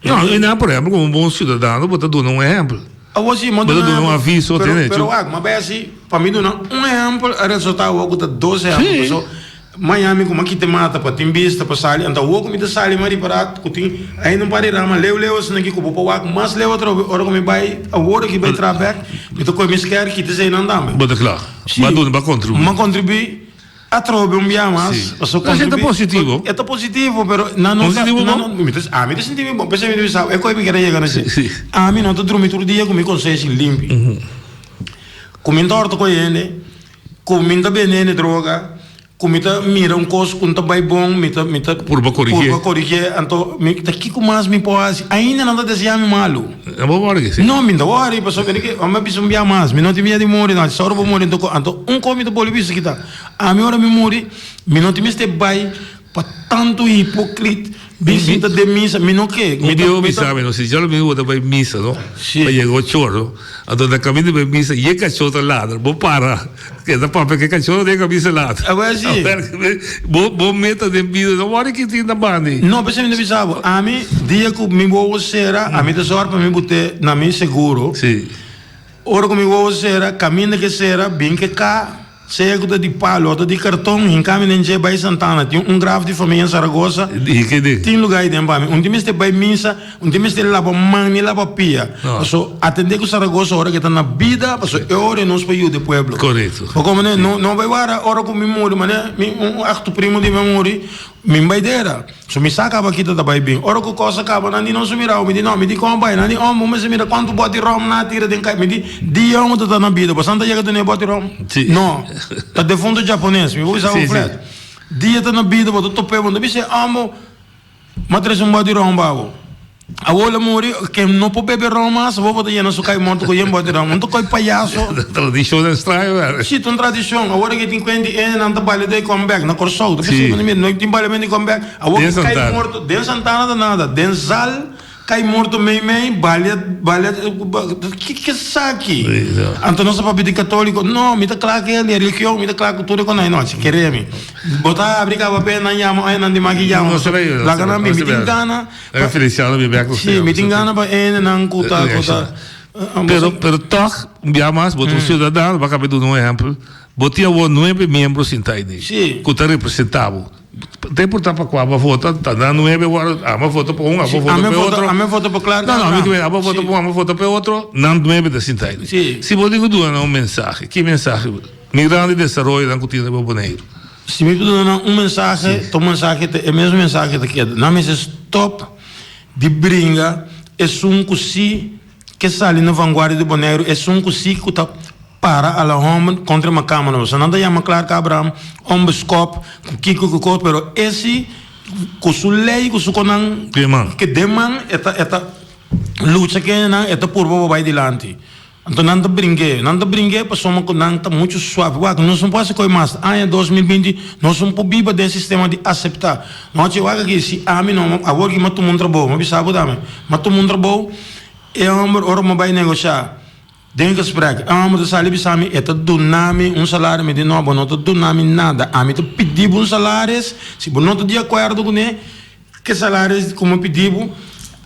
No, einan por ehempel komo un bon siudadano bo ta duna un ehempel. Awor si, bo ta duna un aviso, pero, pero wak, ma bai asi, pa mi duna un ehempel a resulta awor ku ta dos ehempel. Si. Paso Miami ku mi a kita e mata pa tin bista pa sali, anto awor ku mi ta sali mi a ripará ku tin ainda un par di rama leu leu asina aki ku bo por wak mas leu atrobe ora ku mi bai awor aki bai traha bek mi ta kohe mi skèr kita eseinan tambe. Bo ta kla. Si. Bo a duna, bo a kontribuí. Mi a kontribuí atrobe un bia mas. Si. Pasobra Esei ta kontribuí positivo. E ta positivo pero nan no Bo ta sinti bo nan bon? no mi ta ami ta sinti mi bon p'esei mi ta bisa e koe mi kere yega na esei. Si. Ami no ta drumi tur dia ku mi konsenshi limpi. Ku mi no ta horta ku e hende. Ku mi ta bende hende droga, ku mi ta mira un kos ku no ta bai bon, mi ta mi ta Purba korigié. purba korigié. Anto mi ta kiko mas mi por hasi? Ainda nan ta deseá mi malu. No bo wòri si. No, mi no ta wòri, pasobra mi di ke mi a bisa un bia mas, mi no tin miedu di muri no. Si ora bo muri anto anto un kos mi ta bolbe bisa kita, ami ora mi muri mi no tin mester bai Pa tantu hipocrit bin sinta den misa, mi no ke. Un dia bo bisa mi, no, si djadomingo bo ta bai misa, no? Si. Pa yega ocho or, no? Anto na kaminda di bai misa, ye kachó ta ladra, bo para, keda papia ku e kachó den kaminda ladra. Awor si. Bo, bo meta den bida, no wòrdu ki tin na banda ei. No, p'esei mi ta bisa bo, ami, dia ku mi wowo sera, ami ta sòru pa mi bot'é na mi seguro. Si. Ora ku mi wowo sera, kaminda ke sera, bin ke ka. Sea ku ta di palo o ta di karton, hinka mi den dje bai Santana. Tin un graf di famia en Zaragoza. Tin luga ei den pa mi. Un tin mester bai misa, un tin mester laba man ni laba pia. Paso atende ku Zaragoza ora ke ta na bida, paso e ora nos por yuda e pueblo. Bo komprende? No no bai wara ora ku mi muri, mane mi un akto primo di mi a muri, Mi bai dera. So mi sa kaba kita ta bai bin. Ora ku kos a kaba nan di nos a mira mi di no mi di kon a bai. Nan di oh bo mester mira kuantu bòt di ròm nan a tira den kai. Mi di di yòngu ta ta na bida bo san ta yega tene bòt di ròm? No. Ta defunto japones. Mi por bisa bo flet. Dia ta na bida bo ta top'e bo. No ta bisa e amo m'a trese un bòt di ròm pa bo. Awor el a muri, ken no por bebe ron mas, awor bo ta yena su kai morto ku yen bote ron. Un ta koi payaso. Tradishon ta straño wèr. Si, ta un tradishon. Awor aki tin kuenti ene nan ta baila den comeback na Kòrsou. Ta Si. bisa no tin baila den comeback. Awor Den ku kai Santana. morto, den Santana ta nada. Den zal, kai morto mei mei, balia, balia, ki esaki? Si, no. Anto nos ta papia di katoliko. No, mi ta kla ku e religion, mi ta kla ku tur e konai. No, si kere mi. Bo ta habri kaba pe nan yama, oye nan di maki yama. No se bay, no se Laga nan bay, bin. no Mi se tin bay. gana. Laga Feliciano bin bek nos Sí, mi tin gana pa hendenan ku ta ku ta. Pero pero tòg un bia mas bo ta un siudadano bo a kaba di duna un ehèmpel bo tin awor nuebe miembro sintá ei Sí. ku ta representá bo ta importá pa kua bo a vota ta nan nuebe awor amo a vota pa un amo a vota pa e otro Ami a vota pa Clark no no Abraham. ami a vota pa un amo a vota pa e otro nan nuebe ta sintá ei Sí. si bo tin ku duna nan un mensahe ki mensahe mirando e desaroyonan ku tin riba Boneiru. Si mi por duna nan un mensahe, ta un mensahe ta e mes mensahe ta keda. Nan mester stop di bringa esun ku si ke sali na vanguardia di Boneiru, esun ku si ku ta para a la homber kontra e makamba. Pasobra nan ta yama Clark Abraham onbeskop, ku kiko ku kos, pero esi ku su lei, ku su konan ke den man e ta e ta lucha kendenan, e ta purba pa bai dilanti. Anto nan ta bring'é. Nan ta bring'é pasobra ku nan ta muchu suave. Wak, nos no por hasi koi mas. Aña 2020 nos no por biba den sistema di aseptá. Nochi, wak aki, si ami no, awor ki mi a tuma un trabou, mi a bisa bo tambe, mi a tuma un trabou, e hòmber ora mi a bai negoshá den gesprek, e hòmber ta sali bisa mi, e ta duna mi un salario, mi di no, bo no ta duna mi nada, ami ta pidi bo un salaris, si bo no ta di akuerdo kuné, Ke salaris ku mi pidi bo,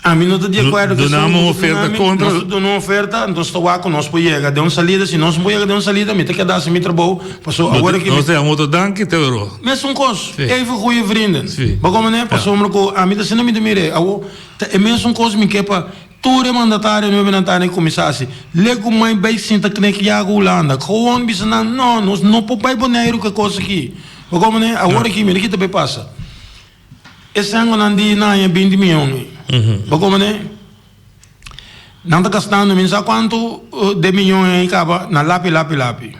ami no ta di akuerdo ku Duna esun mi un ku ta duna oferta mi. kontra. Nos ta duna un oferta, entonces ta wak ku nos por yega den un salida. Si nos no por yega den un salida, mi ta keda hasi mi trabou, pasobra No awor te, aki mi. nos ta yama otro danki te oro. Mesun kos, Sí. even goeie vrienden. Sí. Bo komo ne? Ja. Pasobra ku ami ta asina mi ta mira e. Awor, ta e mesun kos mi ke pa tur e mandatario nuebe nan ta na kuminsá hasi. Lek ku mai bai sinta knek yagu Hulanda. Gewoon bisa nan, no, nos no por bai Boneiru ku e kos aki. Bo komo ne? Awor aki mira ki ta bai pasa. E sangonan di nan haña 20 miyon ei. Bo komprende? Nan ta gastando mi no sa kuantu de miyon ei kaba na lapi lapi lapi.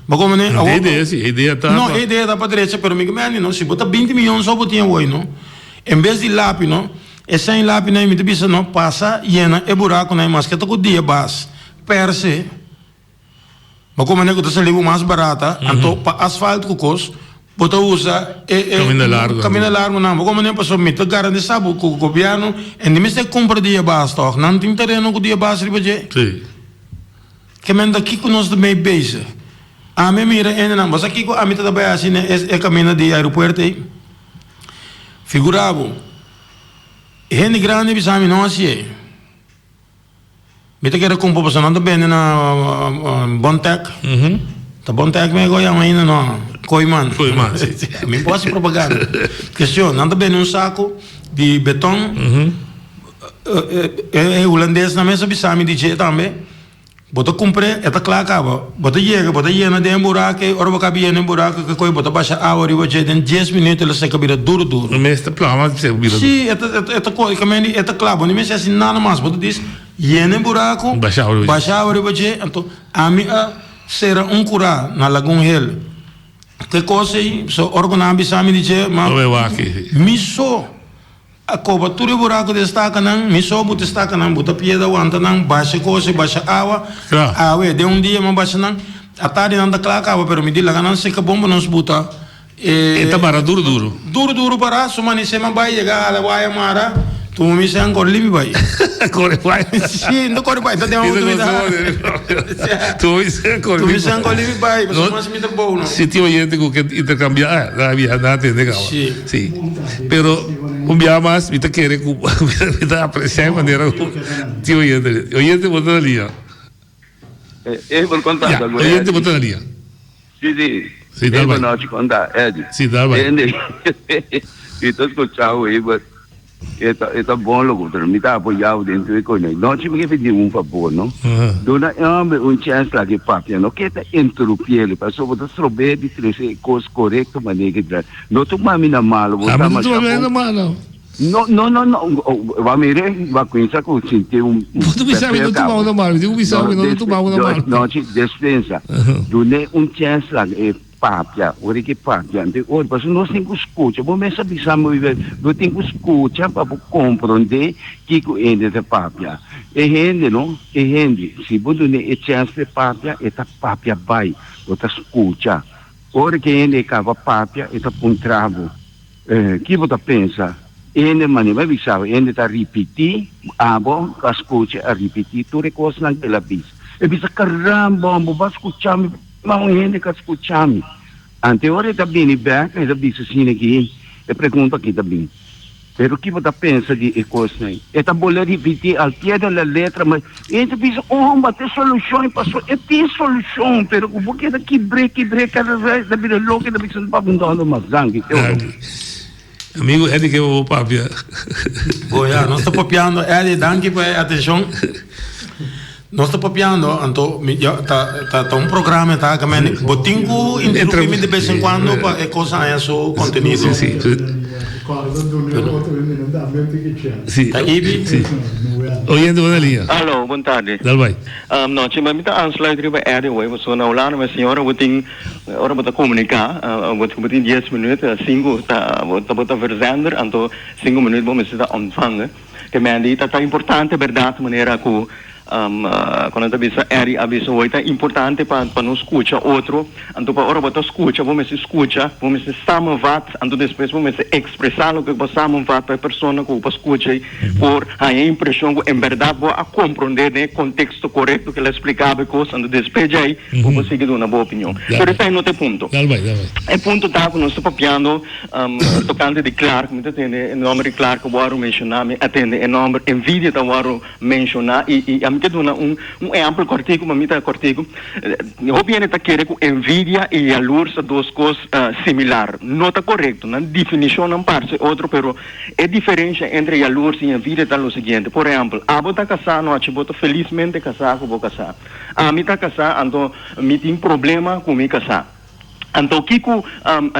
Bo komprende? No tin idea si, e idea ta No, e idea ta pa drecha, pero mi ke mende no, si bo ta 20 miyon so bo tin awor no, en bes di lapi no, e sèn lapinan ei mi ta bisa no, pasa yena e burakunan ei maske ta ku dia bas, perse. Bo komende ku ta sali bo mas barata, anto pa asfalt ku kos bo ta usa e e Kaminda largu. kaminda largu nan. Bo komende pasobra mi ta garantisa bo ku gobièrnu e no mester kumpra dia bas tòg. Nan tin tereno ku dia bas riba dje. Si. Ke men ta kiko nos ta mei bezig. Ami a mira hendenan, bo sa kiko ami ta ta bai hasi na e kaminda di aeropuerto ei? Figura bo, hende grandi a bisa mi no hasi ei. Mi ta kere kumpra pasobra nan ta bende na Bontek. Ta Bontek mi a yama ainda no? Kooiman. Kooiman, si. Mi por hasi propaganda. Kestion, nan ta bende un saku di beton. E hulandesnan mes a bisa mi di dje tambe. Bo ta kumpr'é, e ta kla kaba. Bo ta yega, bo ta yena den e buraku ei. Ora bo kaba yena e buraku ke koi bo ta basha awa riba dje, den dies minuut el a seka bira duru duru. No mester plama seka bira duru. Sí, e ta, e ta koi, kamendi e ta kla. Bo no mester hasi nada mas. Bo ta dis, yena e buraku, Basha awa riba dje. basha awa riba dje. Anto, ami a sera un kurá na Lagun Hill. Ke kos ei, so ora ku nan a bisa mi di dje, ma Lo e wak ei. mi so. A koba tur e buraku di e stakanan, mi so buta e stakanan, buta piedra wanta nan, basha kos i basha awa. Kla. Awe, den un dia mi a basha nan. Atardi nan ta kla kaba, pero mi di laga nan seka bon pa nos buta e. E ta mara duru duru. Duru duru para, su manisé mi a bai yega hala waya mara, tuma mi sèn kore lipi bai. Kore bai. Si, no kore bai, ta den auto mi ta. Tuma mi sèn kore lipi bai. Tuma mi sèn kore lipi bai, pasobra mas mi ta bou no. Si tin oyente ku ke interkambiá, nan a biaha, nan a tende kaba. Si. Si. Pero un biaha mas mi ta kere ku mi ta apresia e manera ku tin oyente. Oyente bo ta na liña. E por konta Ya, algo oyente bo Eddie. ta na liña. Si, si. Si, dal E bai. bonochi konta Eddie. Si, dal bai. Ende mi ta skucha bo but E ta e ta bon loco pero mi ta apoya bo den tur e cosnan. Nochi mi ke pidi un fabor no. Duna e homber un chance laga e papia no ke ta interumpiele pasobra bo ta strob'e di trece e cos corecto manera ke dra. No tuma mi na malo bo A ta mi no masha tuma mi bon. na malo. No no no no bo a mira bo a cuminsa cu sinti un Bo ta bisa mi pepeo no tuma bo cabo. na malo mi tin cu bisa No mi no tuma bo na malo. Nochi despensa. Dun'e un chance laga e. papia, ora ke papia, anto ora pasobra nos tin ku skucha, bo mes a bisa mi bo tin ku skucha pa bo komprondé kiko hende ta papia. E hende no, e hende si bo dun'é e chèns pa e papia, e ta papia bai, bo ta skucha. Ora ke hende e kaba papia, e ta puntra bo. Ki bo ta pensa? Hende manera mi a bisa bo, hende ta ripití, abo ku a skucha a ripití tur e kosnan ku el a bisa. E bisa, Karamba, bo ba skucha mi, ma un hende ka skucha mi. Ante ora e ta bini bèk, e ta bisa asina aki, e pregunta aki ta bini, Pero ki bo ta pensa di e kosnan ei? E ta bolbe ripití al pie de la letra, ma e ta bisa, Oh, ma tin solushon, pasobra e tin solushon, pero ku bo keda kibr'é, kibr'é kada bes, ta bira loko, e ta bisa, Papia, no ando mas danki, te oro. Danki. Amigo Eddie ke bo papia. Bo ya, nos ta papiando, Eddie, danki pa e atenshon. Nos ta papiando, anto mi ya ta ta ta un programa ta ka men bo tin ku interrumpí mi de bes en cuando pa e kos haña su kontenido. Sí, sí. Sí. Ta Ibi? Sí. Oyente bo na liña. Alo, bon tardi. Dal bai. No, chi, mi ta aansluit riba Eddie hoy, pasobra na Hulanda mi señora bo tin, ora bo ta comunica, bo tin dies minuut, sinku ta bo ta verzender, anto sinku minuut bo mester ta ontvangen. Te mende ta ta importante berdad manera cu cu nan ta bisa Eddie a bisa hoy ta importante pa pa nos scucha otro anto pa ora bo ta scucha bo mester scucha bo mester samenvat anto despues bo mester expresa loke bo samenvat pa e persona cu bo scucha ey por haña e impresion cu en berdad bo a compronde den e contexto corecto cu el a explica bo e cos anto despues djey bo por sigui duna bo opinion pero esey no ta e punto e punto ta cu nos ta papiando Tokante di Clark, mi ta tende e nòmber di Clark a wòrdu menshoná, mi a tende e nòmber Envidia ta wòrdu menshoná i i ami ke duna un un ehèmpel kòrtiku, pa mi ta kòrtiku. Hopi hende ta kere ku envidia i yalurs ta dos kos similar. No ta korekto, nan definishonnan parse otro, pero e diferensha entre yalurs i envidia ta lo siguiente, por ehèmpel, abo ta kasá anochi, bo ta felismente kasá ku bo kasá. Ami ta kasá, anto mi tin problema ku mi kasá. Anto kiko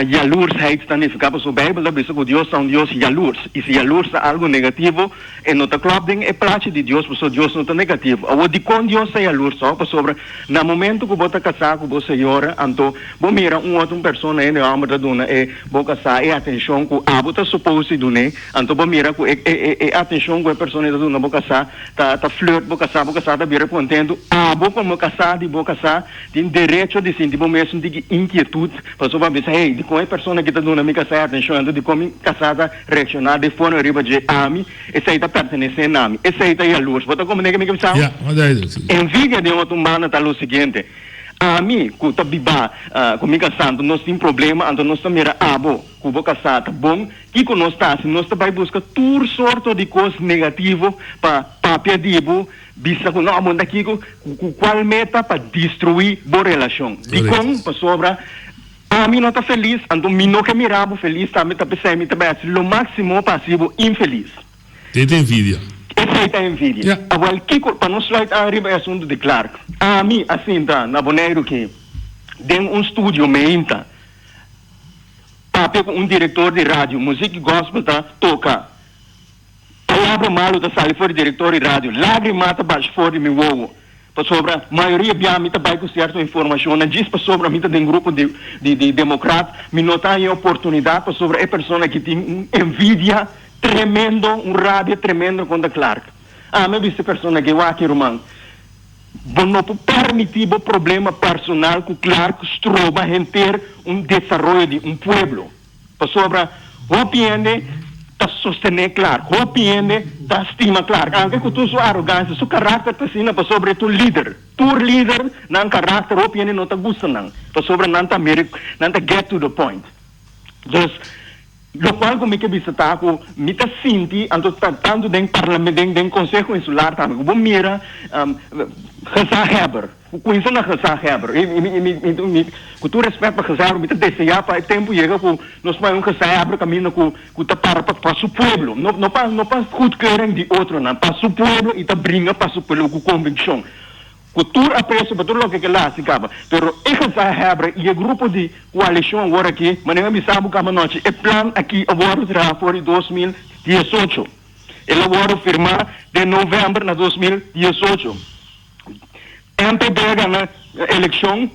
yalursheid ta nifiká? Pasobra Beibel ta bisa ku Dios ta un Dios yalurs. I si yalurs ta algu negativo, e no ta klòp den e plachi di Dios, pasobra Dios no ta negativo. Awor, dikon Dios ta yalurs tòg? Pasobra na momentu ku bo ta kasá ku bo señora, anto bo mira un otro un persona, hende hòmber, ta duna e bo kasá e atenshon ku abo ta supos di dun'é, anto bo mira ku e e atenshon ku e persona ei ta duna bo kasá ta ta flirt bo kasá, bo kasá ta bira kontentu, abo komo kasá di bo kasá Tin derecho di sinti bo mes un tiki inkietut pasobra bo a bisa, Hey, dikon e persona aki ta duna mi kasá e atenshon? Anto dikon mi kasá ta reakshoná di forma riba dje? Ami, esei ta pertenesé na mi. Esei ta yalurs. Bo ta komprendé ke mi ke bisa? Ya, bo ta duidelijk, si. Envidia den otro banda ta lo siguiente, Ami ku ta bibá ku mi kasá, anto nos tin problema, anto nos ta mira abo ku bo kasá ta bon. Kiko nos ta hasi? Nos ta bai buska tur sorto di kos negativo pa papia di bo. Bisa ku no a monta kiko ku kual meta pa destruí bo relashon. Dikon? Pasobra ami no ta felis, anto mi no ke mira bo felis tambe, ta p'esei mi ta bai hasi lo máksimo pa hasi bo infelis. Esei ta envidia. Esei ta envidia. Ya. Awel, kiko, pa no sluit aan riba e asuntu di Clark, ami a sinta na Boneiru ki den un studio meinta papia ku un direktor di radio, muzik gospel ta toka. Palabra malu ta sali for di direktor di radio, lágrima ta basha for di mi wowo, pasobra mayoria bia mi ta bai ku sierto informashonnan djis pasobra mi ta den grupo di di demokrat, mi no ta haña e oportunidat pasobra e persona aki tin un envidia tremendo, un rabia tremendo kontra Clark. Ami a bisa e persona aki, wak ruman, bo no por permití bo problema personal ku Clark stroba henter un desaroyo di un pueblo. Pasobra hopi hende ta sostené Clark, hopi hende ta stima Clark, anke ku tur su arogansia, su karakter ta asina pasobra e ta un lider. Tur lider nan karakter hopi hende no ta gusta nan, pasobra nan ta mira, nan ta get to the point. Dus, lokual ku mi ke bisa ta ku mi ta sinti, anto ta tantu den parlamen, den den konseho insular tambe, ku bo mira gezaghebber, Ku kuinsa na gezaghebber. I mi, i mi, mi, mi, ku tur respet pa gezaghebber, mi ta deseá pa e tempu yega ku nos por haña un gezaghebber kaminda ku, ku ta para pa, pa su pueblo, no, no pa, no pa goedkeuring di otronan, pa su pueblo i ta bringa pa su pueblo ku konvikshon. Ku tur apresio pa tur loke ke el a hasi kaba. Pero e gezaghebber i e grupo di koalishon awor aki, manera mi a bisa bo kaba anochi, e plan aki a wòrdu traha for di 2018. El a wòrdu firmá den novèmber na 2018. MPB a gana elekshon,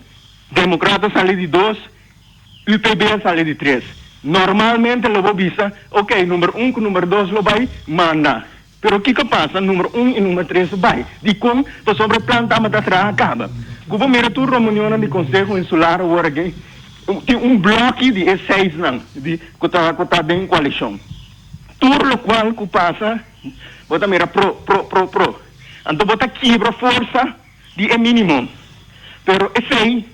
Demokrat a sali di dos. UPB a sali di tres. Normalmente lo bo bisa, ok, number un ku number dos lo bai manda. Pero kiko pasa? Number un i number tres bai. Dikon? Pasobra e plan tabata traha kaba. Ku bo mira tur reunionnan di Konseho Insular awor aki, tin un bloki di e seisnan di ku ta ku ta den koalishon. Tur lokual ku pasa bo ta mira pro, pro, pro, pro. Anto bo ta kibra forsa di e minimo. Pero esei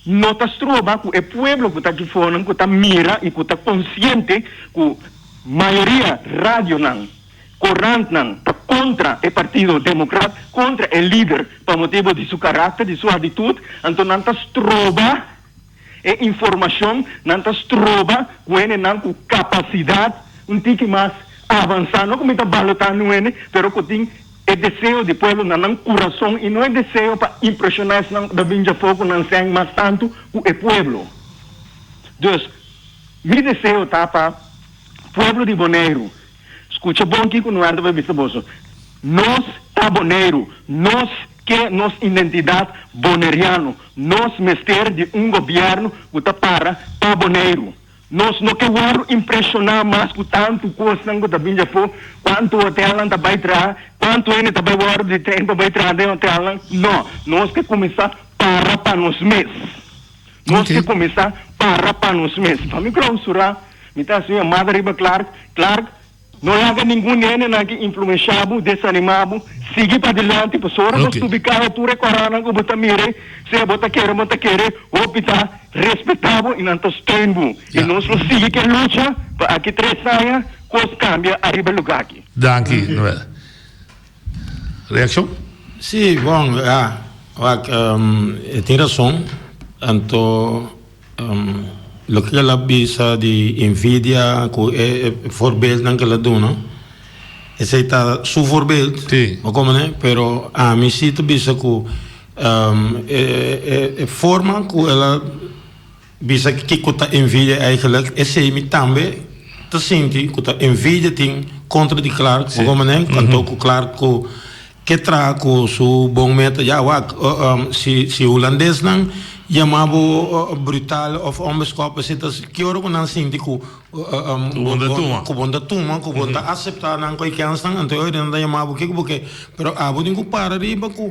no ta stroba ku e pueblo ku ta akifonan ku ta mira i ku ta konsiente ku mayoria radionan, korantnan ta kontra e partido Demokrat, kontra e lider pa motibu di su karakter, di su atitut, anto nan ta stroba e informashon, nan ta stroba ku hendenan ku kapasidat un tiki mas avansá, no ku mi ta balotá nuene, pero ku tin E deseo di pueblo na nan kurason i no e deseo pa impreshoná esnan ku ta bin djafó ku nan sèn mas tantu ku e pueblo. Dus, mi deseo ta pa pueblo di Boneiru skucha bon kiko Noel ta bai bisa boso. Nos ta Boneiru, nos ke nos identidat boneriano, nos mester di un gobièrnu ku ta para pa Boneiru. Nos no ke wòrdu impreshoná mas ku tantu kosnan ku ta bin djafó, kuantu hotelnan ta bai traha, kuantu hende ta bai wòrdu di tren pa bai traha den hotelnan. No, nos ke kuminsá para pa nos mes. Nos ke kuminsá para pa nos mes. Pa mi klousurá, mi ta hasi un yamada riba Clark, Clark, No laga ningun hendenan ki influensha bo, desanima bo. Sigui padilanti, pasobra ora bo subi kaya tur e korannan ku bo ta mira, sea bo ta kere o bo ta kere, hopi ta respeta bo i nan ta steun bo. I nos lo sigui ku e lucha pa aki tres aña kos kambia ariba e luga aki. Danki, Noel. Reakshon? Sí, bon, ya, wak, e tin rason. Anto. Loke el a bisa di envidia ku e voorbeeldnan ku el a duna, esei ta su voorbeeld, bo komprende? Pero ami si ta bisa ku e forma ku el a bisa kiko ta envidia eigenlijk, esei mi tambe ta sinti ku ta envidia tin kontra di Clark, bo komprende? Anto ku Clark ku Ke traha ku su bon meta? Ya wak, si si hulandesnan yama bo brutal of onbeskop esei ta ki ora ku nan sinti ku ku bo ta tuma, ku bo ta aseptá nan ku e kènsnan, anto e ora nan ta yama bo kiko bo ke. Pero abo tin ku para riba ku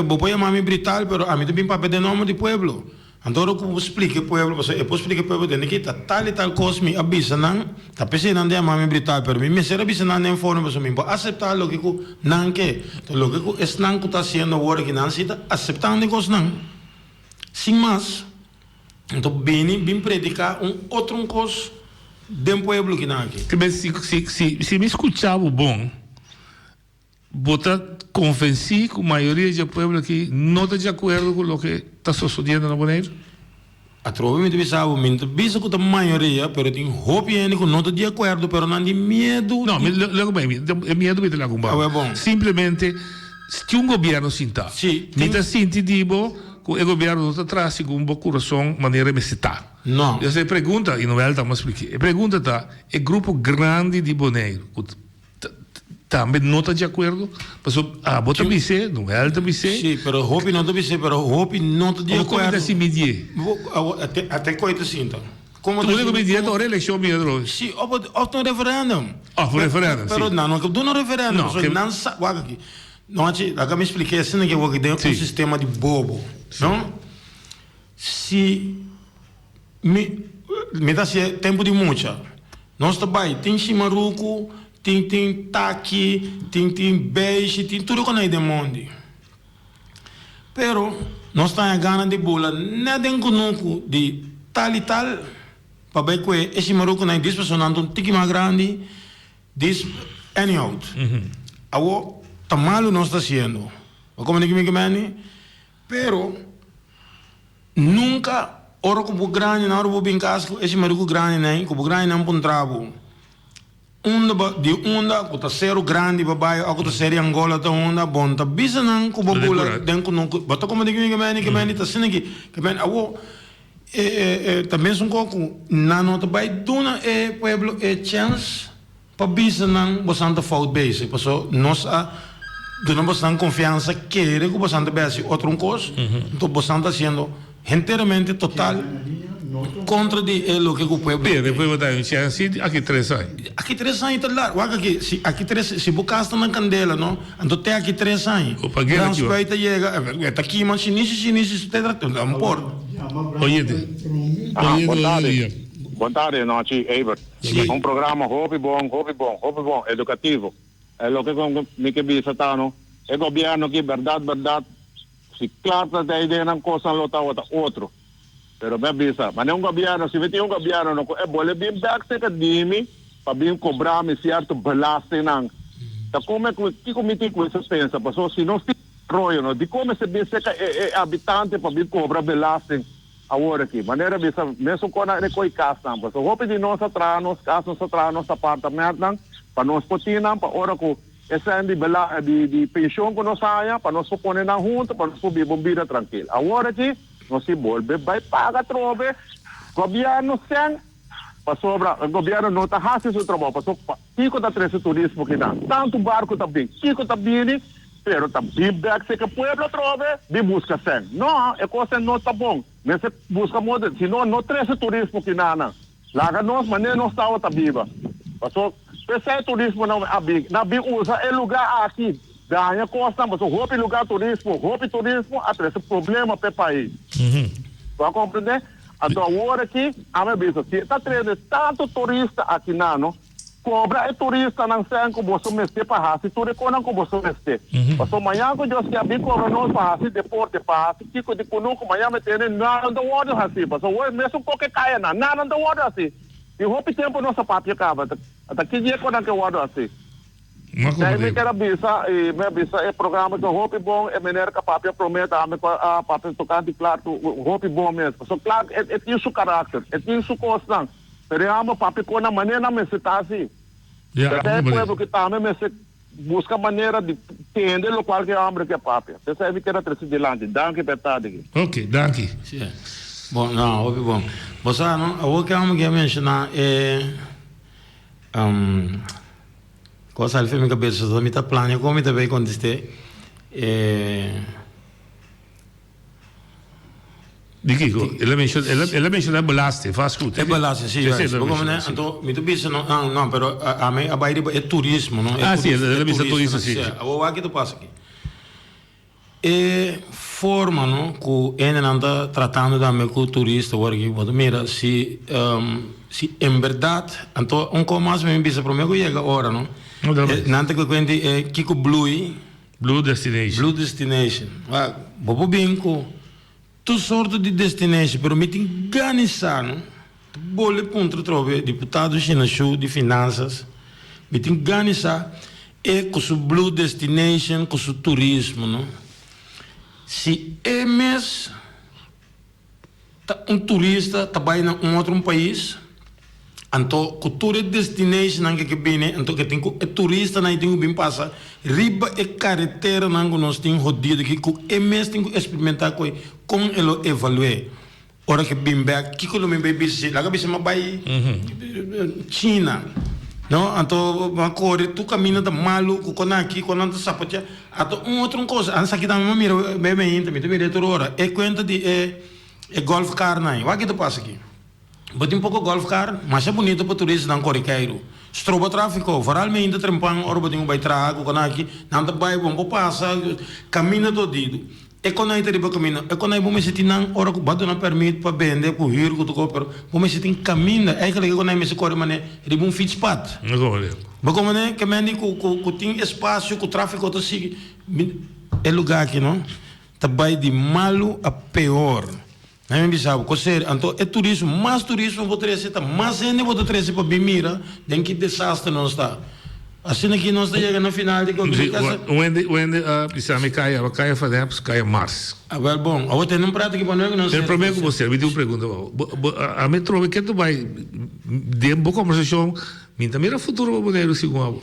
bo por yama mi brutal pero ami ta bin papia den nòmber di pueblo. Anto ora ku bo splika e pueblo, pasobra e por splika e pueblo tende ki ta tal i tal kos mi a bisa nan, ta p'esei nan ta yama mi brutal, pero mi mester a bisa nan den forma pasobra mi por aseptá loke ku nan ke. Enton loke ku esnan ku ta hasiendo awor aki nan si ta aseptando e kosnan sin mas. Anto bini bin prediká un otro un kos den pueblo kinan aki. Si si si mi skucha bo bon. Bo ta konvensí ku mayoria dje pueblo aki no ta di akuerdo ku loke ta sosodiendo na Boneiru? Atrobe mi ta bisa bo, mi no ta bisa ku ta mayoria, pero tin hopi hende ku no ta di akuerdo, pero nan tin miedu. No, mi lego bai, e miedu mi ta laga un banda. Awe bon. Simplemente, si un gobièrnu sinta, mi ta sinti di bo ku e gobièrnu no ta traha segun bo kurason manera e mester ta. No. Entonces e pregunta, i Noel ta mas spliki, e pregunta ta, e grupo grandi di Boneiru ku. Tambe no ta di akuerdo, pasobra abo ta bis'é, Noel ta bis'é. Sí, pero hopi no ta bis'é, pero hopi no ta di akuerdo. Komo ta sinti die? Ate koe ta sinta. Komo ta sinti? Die ta ora elekshon bini atrobe. Sí, òf ta un referèndum. Òf un referèndum, sí. Pero nan no ke duna un referèndum, pasobra nan sa, wak aki, no hachi, laga mi splik'é asina ke wak den un sistema di bobo, no? Si. Mi mi ta hasié tempu di mucha. Nos ta bai tin shimaruku, tin tin taki, tin tin beishi, tin tur loke nan den mondi. Pero nos ta haña gana di bula nèt den kunuku di tal i tal pa bai kue e shimarukunan i dis personanan ta un tiki mas grandi, dis anyhow. Awor ta malu nos ta hasiendo. Bo komprende ki mi ke meni? Pero. Nunka ora ku bo grandinan, ora bo bin kas ku e shimari ku grandinan, ku bo grandinan puntra bo, unda bo, di unda ku ta seru grandi bo bai òf ku ta seru di Angola ta unda, bo no ta bisa nan ku bo bula den kunuku, bo ta komprende kimen ke meni, ke meni ta asina aki, ke meni awor e e ta mesun kos ku nan no ta bai duna e pueblo e chèns. Pa bisa nan bosan ta fout bezig, paso nos a duna bosan confiansa kere cu bosan ta bay haci otro un cos, enton bosan ta haciendo henteramente total. Kontra di e loke ku pueblo. Pero e pueblo ta un chèns si aki tres aña. Aki tres aña ta largu. Wak aki, si aki tres, si bo kas ta na kandela no, anto te aki tres aña. O pa guera ki Brandspui ta yega, e ta kima shinishi shinishi te ta un por. Oyente. Ah, Oyente bon bon tarde. dia. Bon tarde, nochi, Evert. Si. Un programa hopi bon, hopi bon, hopi bon, edukativo. E loke ku mi ke bisa ta no, e gobièrnu aki bèrdat bèrdat, si Clark ta ta idea nan kosnan lo tabata otro. Pero mi a bisa, manera un gobierno, si mi tin un gobierno no cu e bole bin bek cerca di mi pa bin cobra mi cierto belastingnan, ta come cu kico mi tin cu mester pensa? Pasobra si nos tin desaroyo no, dicon mester bin cerca e e habitante pa bin cobra belasting awor aki? Manera bisa, mesun con nan recoge casnan, pasobra hopi di nos a traha nos cas, nos a traha nos apartamentnan pa nos por tin nan pa ora cu Esei di bela di di penshon ku nos haña pa nos por pone nan huntu pa nos por biba un bida trankil. Awor aki nos tin bolbe bai paga atrobe gobièrnu sèn pasobra e gobièrnu no ta hasi su trabou pasobra kiko ta trese turismo kinan? Tantu barku ta bin kiko ta bini pero ta bin bèk seka pueblo atrobe bin buska sèn. No e kos no ta bon mester buska moda si no no trese turismo kinanan. Laga nos manera nos tabata biba. Paso p'esei turismonan a bin. Nan bin usa e luga aki daña kosnan paso hopi luga turismo, hopi turismo a trese problema p'e pais. Bo a komprende? Anto awor aki ami a bisa si e ta trese tantu turista aki nan no, kobra e turistanan sèn ku boso mester pa hasi tur e konan ku boso mester. Paso mañan ku Dios ke a bin kobra nos pa hasi deporte, pa hasi kiko di kunuku, mañan mi tende nada no ta wòrdu hasi. Paso awor mesun koke kayanan, nada no ta wòrdu hasi. Tin hopi tempu nos a papia kaba, ta ki dia konan ke wòrdu hasi? Dei mi ker a bisa i mi a bisa e programa ta hopi bon, e meneer ku a papia promé tambe ku a papia tokante Clark hopi bon mes. Paso Clark e tin su karakter, e tin su kosnan. Pero e amo papia con nan manera nan mester ta asi. Ja, P'esei e pueblo ki tambe mester busca manera di tende locual ki e hombre ke papia. P'esei mi keda trece dilanti. Danki p'e tardi aki. Ok, danki. Si. Bon, no, hopi bon. Bo sa, no, awor ke amo ke a menciona e, um, cosa sali for mi cabeza, so mi ta plania con mi ta bay conteste e. Di kiko? El a menciona, el a, el a menciona belasting, vastgoed. E belasting, si, Esei juist. el a Bo menciona, komende, si. anto mi ta bisa no, ah, no, pero a ami a bai riba e turismo, no? E Ah, si, turis, el a e bisa turista, turista, si, si. si. Awor wak ki ta pasa aki. E forma, no, ku hendenan ta tratando tambe ku turista awor aki, bo ta mira si, si en berdad, anto un kos mas mi bisa prome ku yega ora, no? No, dal bai. Nan ta kuenta e kiko blui. Blue Destination. Blue Destination. Wak, bo por bin ku tur sorto di destination, pero mi tin gana sa, no? Ta bole puntra atrobe diputado Shinashu di Finansas, mi tin gana sa e ku su Blue Destination, ku su turismo, no? Si e mes. Ta un turista ta bai na un otro un pais, anto ku tur e destinationnan ke ke bini, anto ke tin ku e turistanan ei tin ku bin pasa riba e kareteranan ku nos tin hodido aki ku e mes tin ku eksperimentá ku e kon e lo evalu'é. Ora ke bin bèk kiko lo mi bai bisa si laga bisa mi a bai China no anto mi a kore tur kaminda ta malu ku kon aki kon nan ta sapatia. Ato un otro un cosa, antes aki tambe mi a mira bay mainta, mi ta mira e tur ora, e cuenta di e e golf car nan, wak ki ta pasa aki? Bo tin poco golf car, masha bunito pa turistanan core Cairu, stroba trafico, vooral mainta trempan ora bo tin cu bay traha cu con aki, nan ta bay bo por pasa, caminda ta odido, e con nan ta riba caminda, e con nan bo mester tin nan ora cu bo a duna permit pa bende cu huur cu tur cos, pero bo mester tin caminda, eigenlijk e con nan mester core mane riba un fietspad. Bo komprende? Ke mende ku ku ku tin espasio ku trafiko ta sigui. Mi e lugá aki no ta bai di malu a peor. Nan mi bisa bo kos serio. Anto e turismo, mas turismo bo trese ta mas hende bo ta trese pa bin mira den ki desaster nos ta. Asina ki nos ta yega na final di Si, un hende un hende a bisa mi kaya, a kaya van Heps, kaya Mars. Awel bon, awor tene un prato ki bo no Pero prome ku bo sera, mi tin un pregunta pa bo. Bo bo a mi trobe ke ta bai den bo kombersashon Mi ta mira futuro pa Boneiru segun abo.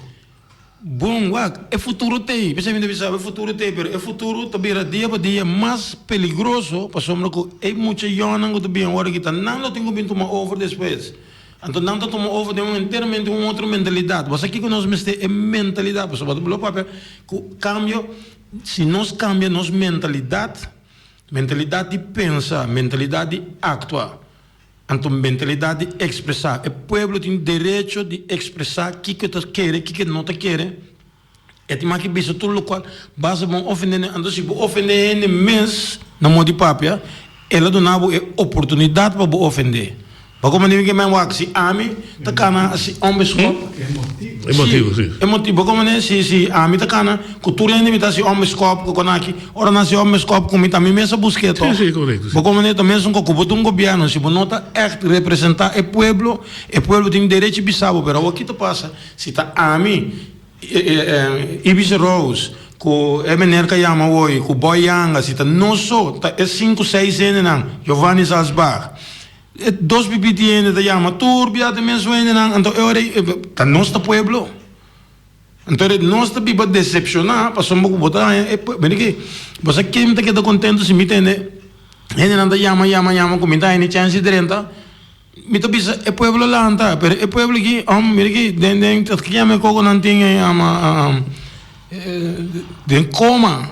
Bon, wak, e futuro t'ei. P'esei mi ta bisa bo, e futuro t'ei, pero e futuro ta bira dia pa dia mas peligroso pasobra ku e mucha yònnan ku ta bin awor aki ta nan lo tin ku bin tuma over despues. Anto nan ta tuma over den un enteramente un otro mentalidat. Bo sa kiko nos mester? E mentalidat. Pasobra bo ta papia ku kambio, si nos kambia nos mentalidat, mentalidat di pensa, mentalidat di aktua. Anto mentalidat di ekspresá. E pueblo tin derecho di ekspresá kiko e ta kere, kiko e no ta kere. E tin mas ki bisa tur lokual basta bo ofendé hende. Anto si bo ofendé hende mes na modo di papia, el a duna bo e oportunidat pa bo ofendé. Bo komprendé mi ke men wak? Si ami ta kana si homber skop. E motibu, si. E motibu. Bo komprendé? Si, si ami ta kana ku tur hende mi ta hasi homber skop ku konaki, ora nan hasi homber skop ku mi ta mi mes a busk'é tòg. Si, si, korekto, si. Bo komprendé? Ta mesun ku bo ta un gobièrnu, si bo no ta ègt representá e pueblo, e pueblo tin derecho bisa bo, pero awor ki ta pasa? Si ta ami, Ibis Rose, ku e meneer ka yama awor, ku Boy Yanga, si ta nos so, ta e sinku, seis hendenan, Giovanni Salsbach. E dos pipiti hende ta yama tur bia ta mesun hendenan, anto e ora ei ta nos ta pueblo. Anto ora nos ta biba decepciona pasobra ku bo ta haña e pueblo. Mira ki, bo sa ken mi ta keda contento si mi tende hendenan ta yama yama yama ku mi ta haña ni chance di drenta, mi ta bisa e pueblo lanta, pero e pueblo aki, mira ki den den ki yama e koko nan tin e yama. Den coma.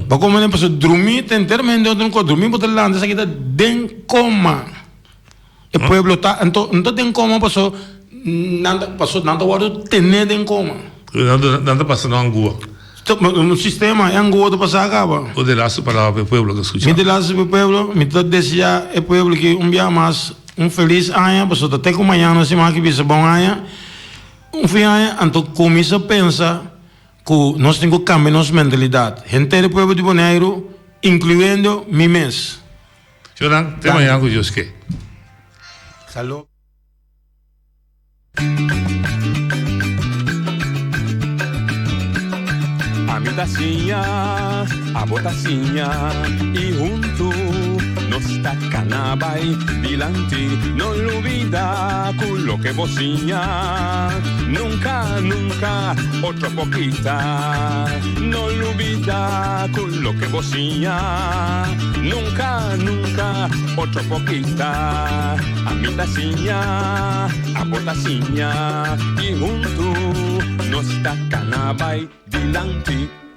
Bo como den pasobra drumi ta enteramente otro cosa. Drumi bo ta lanta esaki ta den coma. E pueblo ta anto no ta den coma paso nan ta paso nan ta wordo tene den coma. Nan ta pasa nan angua. Un sistema e angua ta pasa caba. Bo de laatste palabra pa e pueblo ta scucha. Mi de laatste pa e pueblo mi ta desea e pueblo ki un bia mas un feliz aña pasobra ta te cu mañana si mi a bisa bon aña. Un fin aña anto kuminsá pensa ku nos tin ku kambia nos mentalidat, henter e pueblo di Boneiru, inkluyendo mi mes. Jonan, te mañana ku Dios ke. Saló. Ami ta siña, abo ta siña i huntu nos ta kana bai dilanti. No lubida ku loke bo siña nunka, nunka otro por kita. No lubida ku loke bo siña nunka, nunka otro por kita. Ami ta siña, abo ta siña i huntu nos ta kana bai dilanti.